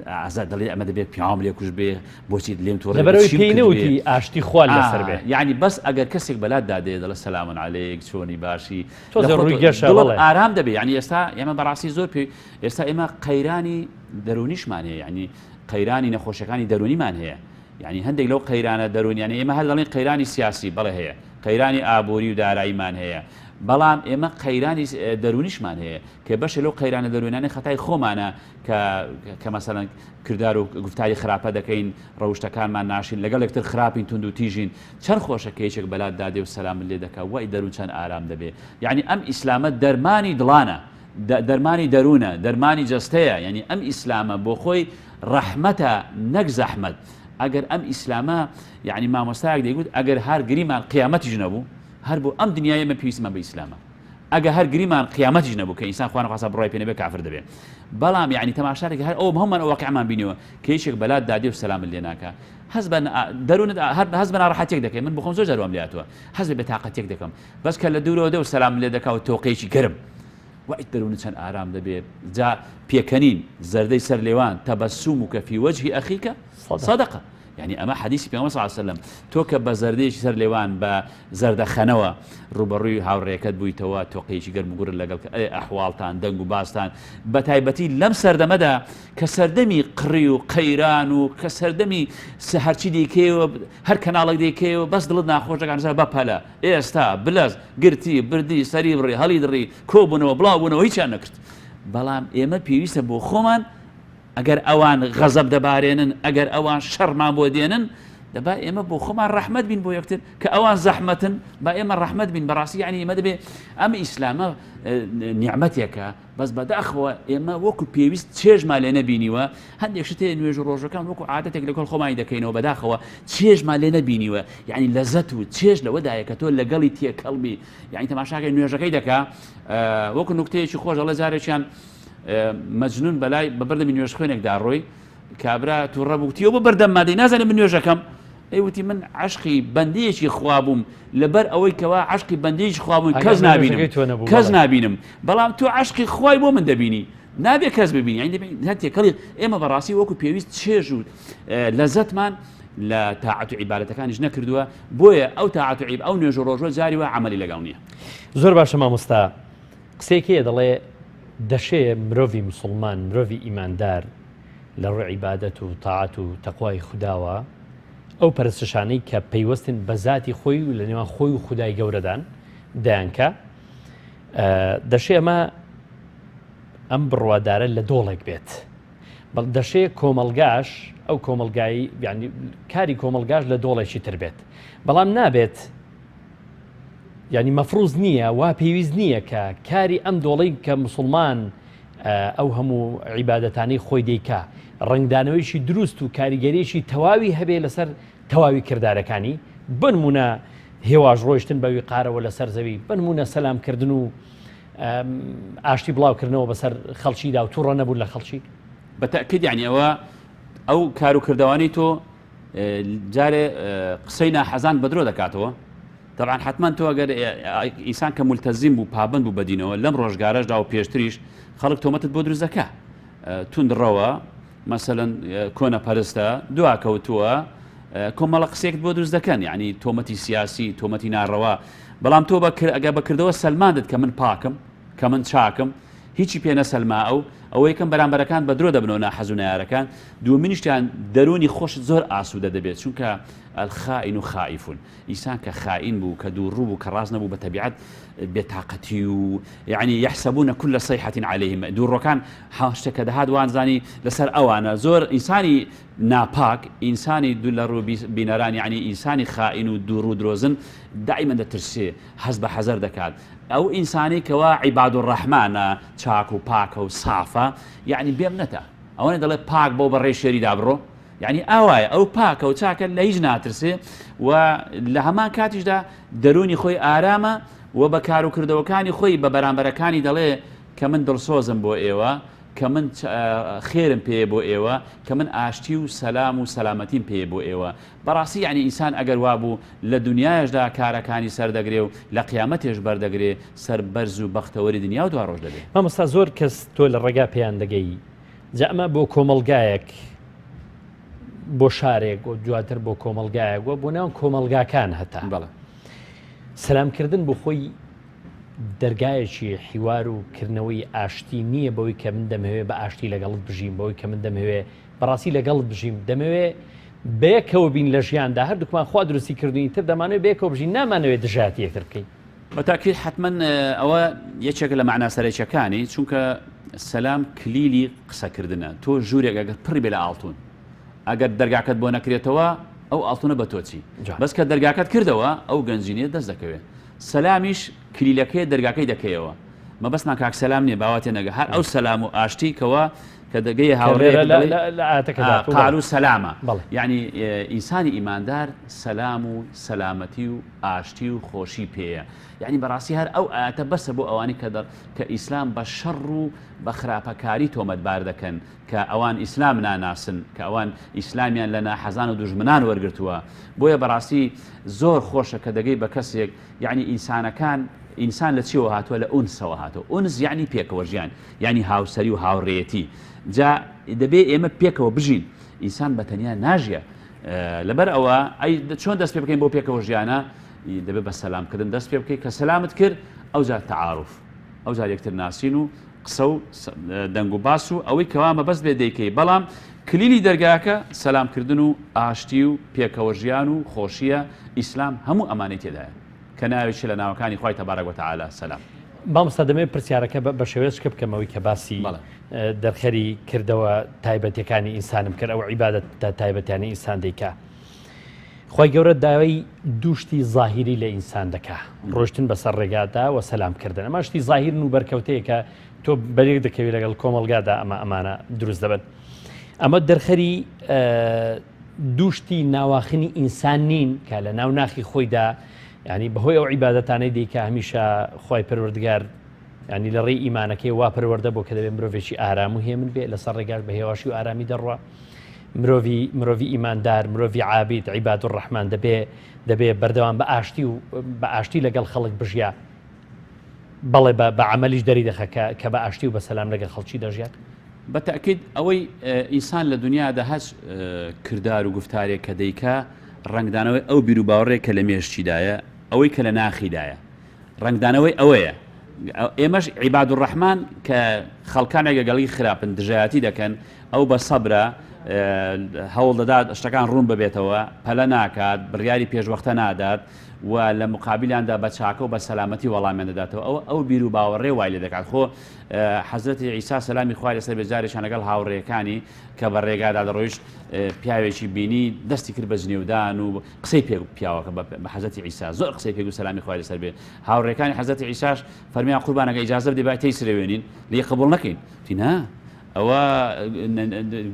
ئازاد دەڵێ ئەمە دەبێت پیاوم لێ کوش بێ بۆچی لێم توڕە لەبەرەوەی پێی نەوتی ئاشتی خوا لەسەر بێ. یعنی بەس ئەگەر کەسێک بەلات دادێ دەڵێ سەلامن عەلەیک چۆنی باشی تۆزێ ڕووی گەشە دڵت ئارام دەبێ. یعنی ئێستا ئێمە بەڕاستی زۆر پێ ئێستا ئێمە قەیرانی دەروونیشمان هەیە، یعنی قەیرانی نەخۆشیەکانی دەروونیمان هەیە. یعنی هەندێک لەو قەیرانە دەروونیانە ئێمە هەر دەڵێن قەیرانی سیاسی بەڵێ هەیە، قەیرانی ئابووری و داراییمان هەیە، بەڵام ئێمە قەیرانی دەروونیشمان هەیە کە بەشێ لەو قەیرانە دەروونانەی خەتای خۆمانە کە کە مەسەلەن کردار و گوفتاری خراپە دەکەین، ڕەوشتەکانمان ناشین، لەگەڵ یەکتر خراپین، توندوتیژین. چەند خۆشە کە یەکێک بەلات دادێ و سەلامت لێ دەکا، وای دەروون چەند ئارام دەبێ. یەعنی ئەم ئیسلامە دەرمانی دڵانە، دەرمانی دەروونە، دەرمانی جەستەیە، یەعنی ئەم ئیسلامە بۆ خۆی ڕەحمەتە نەک زەحمەت. ئەگەر ئەم ئیسلامە، یەعنی مامۆستایەک دەیگوت ئەگەر هەر گریمان قیامەتیش نەبوو، هەر بۆ ئەم دنیایە ئێمە پێویستمان بە ئیسلامە. ئەگە هەر گریمان قیامەتیش نەبوو کە ئینسان خوا نەخواستە بڕوای پێ نەبێ کافر دەبێ. بەڵام یەعنی تەماشا دەکەی هەر ئەو هەموومان ئەو واقیعمان بینیوە کە یەکێک بەلات دادێ و سەلامت لێ ناکا هەست بە دەروونت هەر هەست بە ناڕەحەتیەک دەکەی. من بخۆم زۆر جار وام لێ هاتووە هەست بە بێتاقەتیەک دەکەم بەس کە لە دوورەوە دێ و سەلامت لێ دەکا و تۆقەیەکی گەرم وای دەروونت چەند ئارام دەبێ. جا پێکەنین زەردەی سەر لێوان تەبەسومک فی وجه اخیک صدقە. یانی ئەمە حەدیسی پێغەمبەر صلی اللە علیە وسلم تۆ کە بە زەردەیەکی سەر لێوان بە زەردەخەنەوە ڕووبەڕووی هاوڕێکەت بوویتەوە تۆقەیەکی گەرم و گوڕت لەگەڵ کە ئەی ئەحواڵتان دەنگ و باستان بە تایبەتی لەم سەردەمەدا کە سەردەمی قڕی و قەیران و کە سەردەمی هەرچی دیکەیەوە هەر کەناڵێک دیکەیەوە بەس دڵت ناخۆش دەکات نووسرا بە پەلە ئێستا بلەز گرتی بردی سەری بڕی هەڵی دڕی کۆبوونەوە بڵاو بوونەوە هیچیان نەکرد بەڵام ئێمە پێویستە بۆ خۆمان ئەگەر ئەوان غەزەب دەبارێنن، ئەگەر ئەوان شەڕمان بۆ دێنن، دەبا ئێمە بۆ خۆمان ڕەحمەت بین بۆ یەکتر، کە ئەوان زەحمەتن با ئێمە ڕەحمەت بین. بەڕاستی یعنی ئێمە دەبێ ئەم ئیسلامە نیعمەتێکە، بەس بەداخەوە ئێمە وەکو پێویست چێژمان لێ نەبینیوە. هەندێک شت هەیە نوێژ و ڕۆژەکان وەکو عادەتێک لەگەڵ خۆمانی دەکەینەوە، بەداخەوە چێژمان لێ نەبینیوە. یعنی لەزەت و چێژ لەوەدایە کە تۆ لەگەڵی تێکەڵ بی. یعنی تەماشاکەی نوێژەکەی دەکا وەکو نوکتەیەکی خۆش دەڵێ جارێکیان مەجنون بەلای بە بەردەمی نوێژخوێنێکدا ڕۆی، کابرا تووڕە بوو وتی، ئەوە بەردەم مادەی نازانێ من نوێژەکەم؟ ئەی وتی من عەشقی بەندەیەکی خوا بووم، لەبەر ئەوەی کەوا عەشقی بەندەیەکی خوا بووم کەس نابینم، کەس نابینم، بەڵام تۆ عەشقی خوای بۆ من دەبینی، نابێ کەس ببینی. یانی دەبێ هەر تێکەڵی ئێمە بەڕاستی وەکو پێویست چێژ و لەزەتمان لە تاعەت و عیبادەتەکانیش نەکردووە، بۆیە ئەو تاعەت و عیب ئەو نوێژ و ڕۆژوە جاری وا عەمەلی لەگەڵ نییە. زۆر باشە مامۆستا، قسەیەک هەیە دەڵێ دەشێ مرۆڤی موسڵمان، مرۆڤی ئیماندار لە ڕووی عیبادەت و تاعەت و تەقوای خوداوە ئەو پەرستشانەی کە پەیوەستن بە زاتی خۆی و لە نێوان خۆی و خودای گەورەدان دەیانکا، دەشێ ئەمە ئەم بڕوادارە لە دۆڵێک بێت، بەڵ دەشێ کۆمەڵگاش ئەو کۆمەڵگای یعنی کاری کۆمەڵگاش لە دۆڵێکی تر بێت، بەڵام نابێت یانی مەفروز نییە وا پێویست نییە کە کاری ئەم دۆڵەی کە مسوڵمان ئەو هەموو عیبادەتانەی خۆی دەیکا ڕەنگدانەوەیکی دروست و کاریگەریەکی تەواوی هەبێ لەسەر تەواوی کردارەکانی بنمونە هێواش ڕۆیشتن بە ویقارەوە لەسەر زەوی بنمونە سەلامکردن و ئاشتی بڵاوکردنەوە بەسەر خەڵکیدا و تووڕە نەبوون لە خەڵکی. بە تەئکید یانی ئەوە ئەو کار و کردەوانەی تۆ جارێ قسەی ناحەزان بەدرۆ دەکاتەوە تەبعەن حتمما تۆ ئەگەر ئینسان کە ملتەزیم بوو پابند بوو بەدینەوە لەم ڕۆژگارەشدا و پێشتریش خەڵک تۆمەتت بۆ دروست دەکا توندڕەوە مەسەلەن کۆنە پەرستە دواکەوتووە کۆمەڵە قسێکت بۆ دروست دەکەن یعنی تۆمەتی سیاسی تۆمەتی ناڕەوا بەڵام تۆ ئەگە بەکردەوە سەلماندت کە من پاکم کە من چاکم هیچی پێ نەسەلما ئەو ئەوە یەکەم بەرامبەرەکان بە درۆ دەبنەوە ناحەز و نەیارەکان دووەمینیشتیان دەروونی خۆشت زۆر ئاسوودە دەبێت چونکە الخائن خائف ئینسان کە خائین بوو کە دووڕوو بوو کە ڕاست نەبوو بە تەبیعەت بێتاقەتی و یعنی یحسبون كل صيحة عليهم دووڕۆکان شتێک کە دەهات وانزانی لەسەر ئەوانە زۆر ئینسانی ناپاک ئینسانی دوو لە ڕوو بینەران یعنی ئینسانی خائین و دووڕوو درۆزن دائیمەن دەترسێ هەست بە حەزەر دەکات ئەو ئینسانەی کەوا عیباد الرحمانە چاک و پاکە و سافە یەعنی بێمنەتە ئەوەنە دەڵێ پاک بۆ بە ڕێی شێریدا بڕۆ یعنی ئاوایە ئەو پاکە و چاکە لە هیچ ناترسێ و لە هەمان کاتیشدا دەروونی خۆی ئارامە و بە کار و کردەوەکانی خۆی بە بەرامبەرەکانی دەڵێ کە من دڵسۆزم بۆ ئێوە. کە من خێرم پێیە بۆ ئێوە، کە من ئاشتی و سەلام و سەلامەتیم پێیە بۆ ئێوە. بەڕاستی یەعنی ئینسان ئەگەر وابوو لە دونیایشدا کارەکانی سەردەگرێ و لە قیامەتێش بەردەگرێ، سەربەرز و بەختەوەری دنیا و دواڕۆژ دەبێ. مامۆستا زۆر کەس تۆ لە ڕێگا پێیان دەگەی جا ئەمە بۆ کۆمەڵگایەک بۆ شارێک و دواتر بۆ کۆمەڵگایەک و بۆ ناو کۆمەڵگاکان هەتا بەڵێ. سەلام کردن بۆ خۆی دەرگایەکی حیوار و کردنەوەی ئاشتی نییە بەوەی کە من دەمەوێ بە ئاشتی لەگەڵت بژیم بەوەی کە من دەمەوێ بەڕاستی لەگەڵت بژیم دەمەوێ بەیەکەوە بین لە ژیاندا هەردووکمان خوا دروستی کردوین تر دەمانەوێت بەیەکەوە بژین نامانەوێت دژایەتی یەکتر بکەین. بە تاکید حەتمەن ئەوە یەکێکە لە مەعنا سەرەکیەکانی چونکە سەلام کلیلی قسەکردنە تۆ ژوورێک ئەگەر پڕی بێ لە ئاڵتون ئەگەر دەرگاکەت بۆ نەکرێتەوە ئەو ئاڵتونە بە تۆ چی بەس کە دەرگاکەت کردەوە ئەو گەنجینەیە دەست دەکەوێت سەلامیش کلیلەکەیە دەرگاکەی دەکەیەوە مەبەستمان کاک سەلام نییە باوا تێنەگە هەر ئەو سەلام و ئاشتی کەوا کە دەگەیە هاوڕێ لە ئاتەکەدا قالو سەلامە یعنی ئینسانی ئیماندار سەلام و سەلامەتی و ئاشتی و خۆشی پێیە یعنی بەڕاستی هەر ئەو ئاەتە بەسە بۆ ئەوانی کە دەر کە ئیسلام بە شەڕ و بە خراپەکاری تۆمەتبار دەکەن کە ئەوان ئیسلام ناناسن کە ئەوان ئیسلامیان لە ناحەزان و دوژمنان وەرگرتووە بۆیە بەڕاستی زۆر خۆشە کە دەگەی بە کەسێک یەعنی ئینسانەکان ئینسان لە چیەوە هاتووە لە ئونسەوە هاتووە ئونس یەعنی پێکەوە ژیان یەعنی هاوسەری و هاوڕێیەتی جا دەبێ ئێمە پێکەوە بژین ئینسان بە تەنیا ناژیە لەبەر ئەوە ئەی چۆن دەست پێ بکەین بۆ پێکەوە ژیانە دەبێ بە سەلامکردن دەست پێ بکەیت کە سەلامت کرد ئەو جار تەعاروف ئەو جار یەکتر ناسین و قسە و دەنگ و باس و ئەوەی کەوا مەبەست بێ دەیکەی بەڵام کلیلی دەرگاکە سەلام کردن و ئاشتی و پێکەوە ژیان و خۆشیە ئیسلام هەموو ئەمانەی تێدایە کە ناوێکی لە ناوەکانی خوای تبارک و تعالی سەلام. مامۆستا دەمەوێت پرسیارەکە بە شێوەیەک بکەم ئەوەی کە باسی دەرخەری کردەوە تایبەتەکانی ئینسانم کرد ئەو عیبادەتە تایبەتیانەی ئینسان دەیکا خوای گەورە داوای دوو شتی زاهیری لە ئینسان دەکا ڕۆشتن بەسەر ڕێگادا و سەلام کردن ئەمە شتی زاهیرن و بەرکەوتەیە کە تۆ بەرێک دەکەوی لەگەڵ کۆمەڵگادا ئەمە ئەمانە دروست دەبن ئەمە دەرخەری دووشتی ناواخنی ئینسان نین کە لە ناو ناخی خۆیدا ینی بەهۆی ئەو عیبادەتانەی دیکە هەمیشە خی پەروەردگار ینی لە ڕێی ئیمانەکەی وا پەروەردە بۆ کە دەبێت مرۆڤێکی ئارام و هێمن بێ لەسەر ڕێگاش بە هێواشی و ئارامی دەڕوا مرۆڤی مرۆڤی ئیماندار مرۆڤی عابید عیباد الرحمن دەبێ دەبێ بەردەوام بە ئاشتی و بە ئاشتی لەگەڵ خەڵک بژیا بەڵێ بە بە عەمەلیش دەری دەخە کە کە بە ئاشتی و بە سەلام لەگەڵ خەڵکی دەژیات. بە تەئکید ئەوەی ئینسان لە دونیادا هەچ کردار و گوفتارێک کە دەیکا ڕەنگدانەوەی ئەو بیروباوەڕێک کە لە مێشکیدایە ئەوەی کە لە ناخیدایە ڕەنگدانەوەی ئەوەیە ئێمەش عیباد الرحمن کە خەڵکانێک لەگەڵی خراپن دژایەتی دەکەن ئەو بە سەبرە هەوڵ دەدات شتەکان ڕوون ببێتەوە پەلە ناکات بڕیاری پێشوەختە نادات و لە مقابلیاندا بە چاکە و بە سەلامەتی وەڵامیان دەداتەوە ئەوە ئەو بیر و باوەڕێ وای لێ دەکات خۆ حەزرەتی عیسا سەلامی خوای لەسەر بێ جارێکیان لەگەڵ هاوڕێیەکانی کە بە ڕێگادا دەڕۆیشت پیاوێکی بینی دەستی کرد بە جنێودان و قسەی پێ پیاوەکە بە حەزرەتی عیسا زۆر قسەی پێ گوت سەلامی خوای لەسەر بێ هاوڕێکانی حەزرەتی عیساش فەرمیان قوربانەکە ئیجازە بدەی با تێی سرەوێنین لێی قبوڵ نەکەین وتی نا ئەوە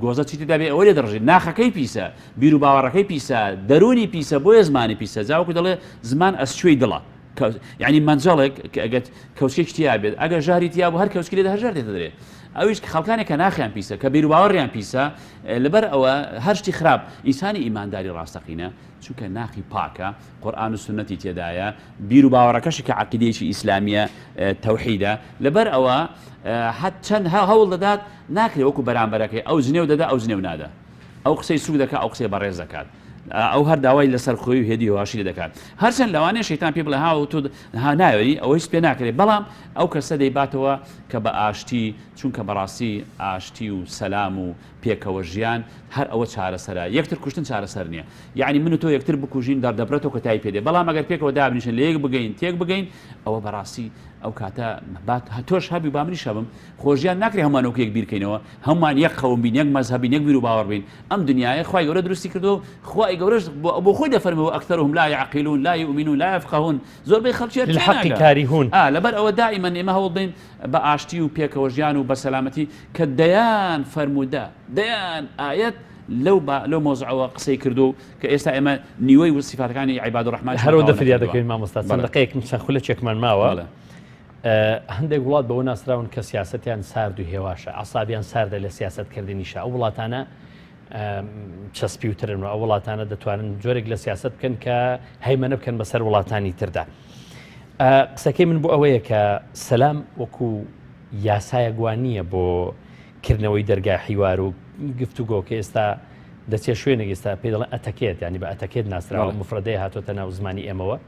گۆزە چی تێدا بێ ئەوە لێ دەڕژێت ناخەکەی پیسە بیر و باوەڕەکەی پیسە دەروونی پیسە بۆیە زمانی پیسە جاوەکو دەڵێ زمان ئەسچوی دڵە یعنی مەنجەڵێک کە ئەگەر کەوچکێکی تیا بێت ئەگەر ژاری تیا بوو هەر کەوچکی لێ هەر ژار دێتە دەرێ ئەویش خەڵکانێک کە ناخیان پیسە کە بیروباوەڕیان پیسە لەبەر ئەوە هەر شتی خراپ ئینسانی ئیمانداری ڕاستەقینە چونکە ناخی پاکە قورئان و سوننەتی تێدایە بیر و باوەڕەکەشی کە عەقیدەیەکی ئیسلامیە تەوحیدە لەبەر ئەوە هەت چەند هەوڵ دەدات ناکرێ وەکو بەرامبەرەکەی ئەو جنێو دەدا ئەو جنێو نادا ئەو قسەی سوک دەکا ئەو قسەی بەڕێز دەکات ئەو هەر داوای لەسەر خۆی و هێدی هێواشی لێ دەکات هەرچەند لەوانەیە شەیتان پێ بڵێ ها تۆ ها ناوێری ئەوە هیچ پێ ناکرێت بەڵام ئەو کەسە دەیباتەوە کە بە ئاشتی چونکە بەڕاستی ئاشتی و سەلام و پێکەوە ژیان هەر ئەوە چارەسەرە یەکتر کوشتن چارەسەر نییە یعنی من و تۆ یەکتر بکوژین دەردەبرێتەوە کۆتایی پێ دێ بەڵام ئەگەر پێکەوە دابنیشن لە یەک بگەین تێک بگەین ئەوە بەڕاستی ئەو کاتە با تۆش هەبی با منیش هەبم خۆ ژیان ناکرێ هەمووان وەکو یەک بیرکەینەوە هەمووان یەک قەوم بین یەک مەزهەب بین یەک بیر و باوەڕ بین ئەم دنیایە خوای گەورە دروستی کردووە و خوای گەورەش بۆ خۆی دەفەرموێ وأکثرهم لا یعقلون لا یؤمنون لا یفقهون زۆربەی خەڵکی هەر للحق تێناگا کارهون. ئا لەبەر ئەوە دائیمەن ئێمە هەوڵ بدەین بە ئاشتی و پێکەوە ژیان و بە سەلامەتی کە دەیان فەرموودە دەیان ئایەت لەو با لەو مەوزوعەوە قسەی کردووە و کە ئێستا ئێمە نیوەی و سیفاتەکانی عیباد الرحمن هەر ئەوەندە تەواو فریا نەکردووە دەکەوین مامۆستا چەند بەڵێ دەقەیەکم چەند خولەکێکمان ماوە بەڵێ. هەندێک وڵات بەوە ناسراون کە سیاسەتیان سارد و هێواشە، عەسابیان ساردە لە سیاسەتکردنیشا، ئەو وڵاتانە چەسپیوترن و ئەو وڵاتانە دەتوانن جۆرێک لە سیاسەت بکەن کە هەیمەنە بکەن بەسەر وڵاتانی تردا. قسەکەی من بۆ ئەوەیە کە سەلام وەکو یاسایەک وا نییە بۆ کردنەوەی دەرگای حیوار و گفتوگۆ کە ئێستا دەچێت شوێنێک ئێستا پێی دەڵێن ئەتەکێت ینی بە ئەتەکێت ناسراوە مفرەدەی هاتۆتە ناو زمانی ئێمەوە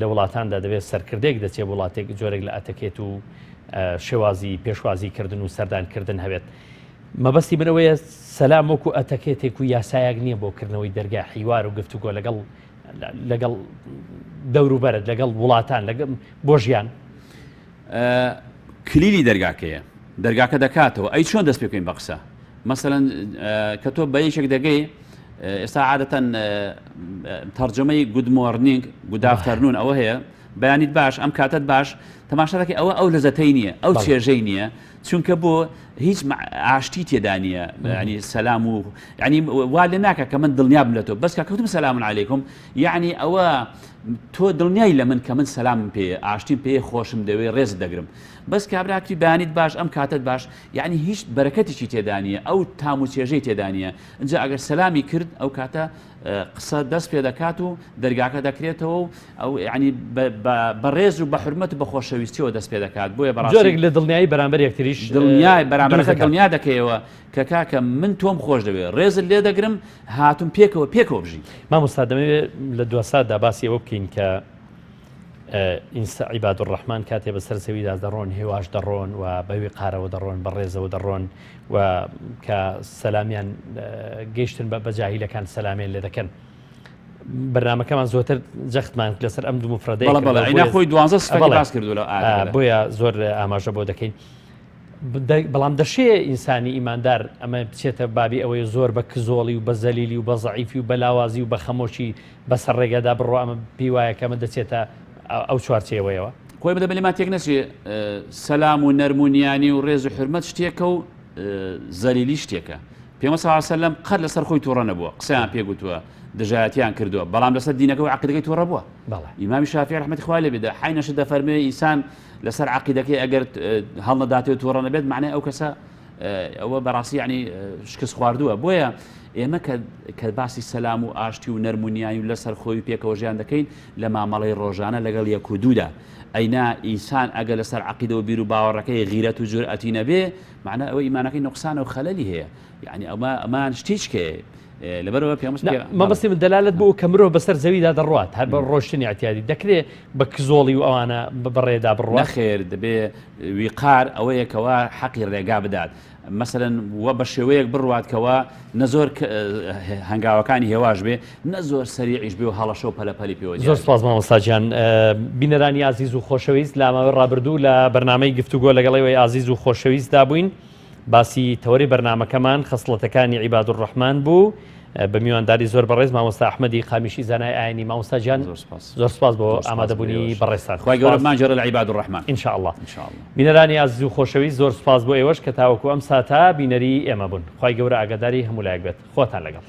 لە وڵاتاندا دەبێت سەرکردەیەک دەچێت وڵاتێک جۆرێک لە ئەتەکێت و شێوازی پێشوازی کردن و سەردانکردن هەبێت. مەبەستی من ئەوەیە سەلام وەکو ئەتەکێتێک و یاسایەک نییە بۆ کردنەوەی دەرگای حیوار و گفتوگۆ لەگەڵ لەگەڵ دەوروبەرت لەگەڵ وڵاتان لەگەڵ بۆ ژیان. کلیلی دەرگاکەیە دەرگاکە دەکاتەوە ئەی چۆن دەست پێ بکەین بە قسە مەسەلەن کە تۆ بە یەکێک دەگەی ئێستا عادەتەن تەرجەمەی good morning good afternoon ئەوە هەیە بەیانیت باش ئەم کاتت باش تەماشا دەکەی ئەوە ئەو لەزەتەی نییە ئەو چێژەی نییە چونکە بۆ هیچ ئاشتی تێدا نییە ینی سەلام و ینی وا لێ ناکە کە من دڵنیابم لە تۆ بەس کە کەوتم سەلام علیکم یعنی ئەوە تۆ دڵنیای لە من کە من سەلامم پێ ئاشتیم پێ خۆشم دەوێ ڕێز دەگرم بەس کابرا کتی بەیانیت باش ئەم کاتت باش یعنی هیچ بەرەکەتێکی تێدا نییە ئەو تام و چێژەی تێدا نییە ئینجا ئەگەر سەلامی کرد ئەو کاتە قسە دەست پێ دەکات و دەرگاکە دەکرێتەوە و ئەو یعنی بە ڕێز و بە حرمەت و بە خۆشەویستیەوە دەست پێ دەکات بۆیە بەڕاستی جۆرێک لە دڵنیایی بەرامبەر یەکتریش دڵنیای بەرامبەرەکە دڵنیا دەکەیەوە کە کاکە من تۆم خۆش دەوێ ڕێزت لێ دەگرم هاتوم پێکەوە پێکەوە بژین. مامۆستا دەمەوێت لە دوا ساتدا باسی ئەوە بکەین کە ئینسا عیباد الرحمن کاتێ بەسەر زەویدا دەڕۆن هێواش دەڕۆن و بە ویقارەوە دەڕۆن بە ڕێزەوە دەڕۆن و کە سەلامیان گەیشتن بە بەجاهیلەکان سەلامیان لێ دەکەن. بەرنمەکەمان زۆتر جەختمان لەسەر ئەم دوو مفرەدەی خۆی دوانزە باس کردو لە بۆیە زۆر ئاماژە بۆ دەکەین. بەڵام دەشێ ئینسانی ئیماندار ئەمە بچێتە بابی ئەوەی زۆر بە کزۆڵی و بە زەلیلی و بە زەعیفی و بە لاوازی و بە خەمۆکی بەسەر ڕێگادا بڕوا ئەمە پێی وایە کە ئەمە دەچێتە ئەو چوارچێوەیەوە. خۆی بدە بە لێمان تێک نەچێ سەلام و نەرم و نیانی و ڕێز و حورمەت شتێکە و زەلیلی شتێکە. پێغەمبەر صلی اللە علیە وسلم قەت لەسەر خۆی توڕە نەبووە، قسەیان پێ گوتووە، دژایەتیان کردووە، بەڵام لەسەر دینەکە و عەقیدەکەی توڕە بووە. ئیمامی شافعی ڕەحمەتی خوای لێ بێت حینەش دەفەرموێ ئینسان لەسەر عەقیدەکەی ئەگەر هەڵنەداتێ و توڕە نەبێت معنای ئەو کەسە ئەوە بەڕاستی یعنی شکست خواردووە بۆیە ئێمە کە باسی سەلام و ئاشتی و نەرمونیانی و لەسەر خۆی پێکەوە ژیان دەکەین لە مامەڵەی ڕۆژانە لەگەڵ یەک و دوودا ئەینا ئینسان ئەگە لەسەر عقیدە و بیر و باوەڕەکەی غیرەت و جورئەتی نەبێ معنە ئەوە ئیمانەکەی نقصانە و خەلەلی هەیە یعنی ئەمە ئەمان شتیچکەیە لەبەرەوە پێم مەبەستی من دەلالت بۆ کە مرۆڤ بەسەر زەویدا دەڕوات هەر بە ڕۆشتنی اعتیادی دەکرێ بە کزۆڵی و ئەوانە بەڕێدا بڕوا نەخێر دەبێ ویقار ئەوەیە کەوا حەقی ڕێگا بدات مەسەلەن وە بە شێوەیەک بڕوات کەوا نە زۆر هەنگاوەکانی هێواش بێ نە زۆر سەریعیش بێ و هەڵەشە و پەلەپەلی پێوە زۆر سپاس مامۆستا گیان بینەرانی ئازیز و خۆشەویست لە ماوەی ڕابردوو لە بەرنامەی گفتوگۆ لەگەڵ ئێوەی ئازیز و خۆشەویستدا بووین باسی تەوەری بەرنامەکەمان خەسڵەتەکانی عیبادولڕەحمان بوو بە میوانداری زۆر بەڕێز مامۆستا ئەحمەدی قامیشی زانای ئاینی مامۆستا گیان زۆر سپاس زۆر سپاس بۆ ئامادەبوونی بەڕێزتان خوای گەورە بمانگێڕێ لە عیبادولڕەحمان إن شاء الله إن شاء الله بینەرانی ئازیز و خۆشەویست زۆر سپاس بۆ ئێوەش کە تاوەکو ئەم ساتە بینەری ئێمە بوون خوای گەورە ئاگاداری هەموو لایەک بێت خواتان لەگەڵ.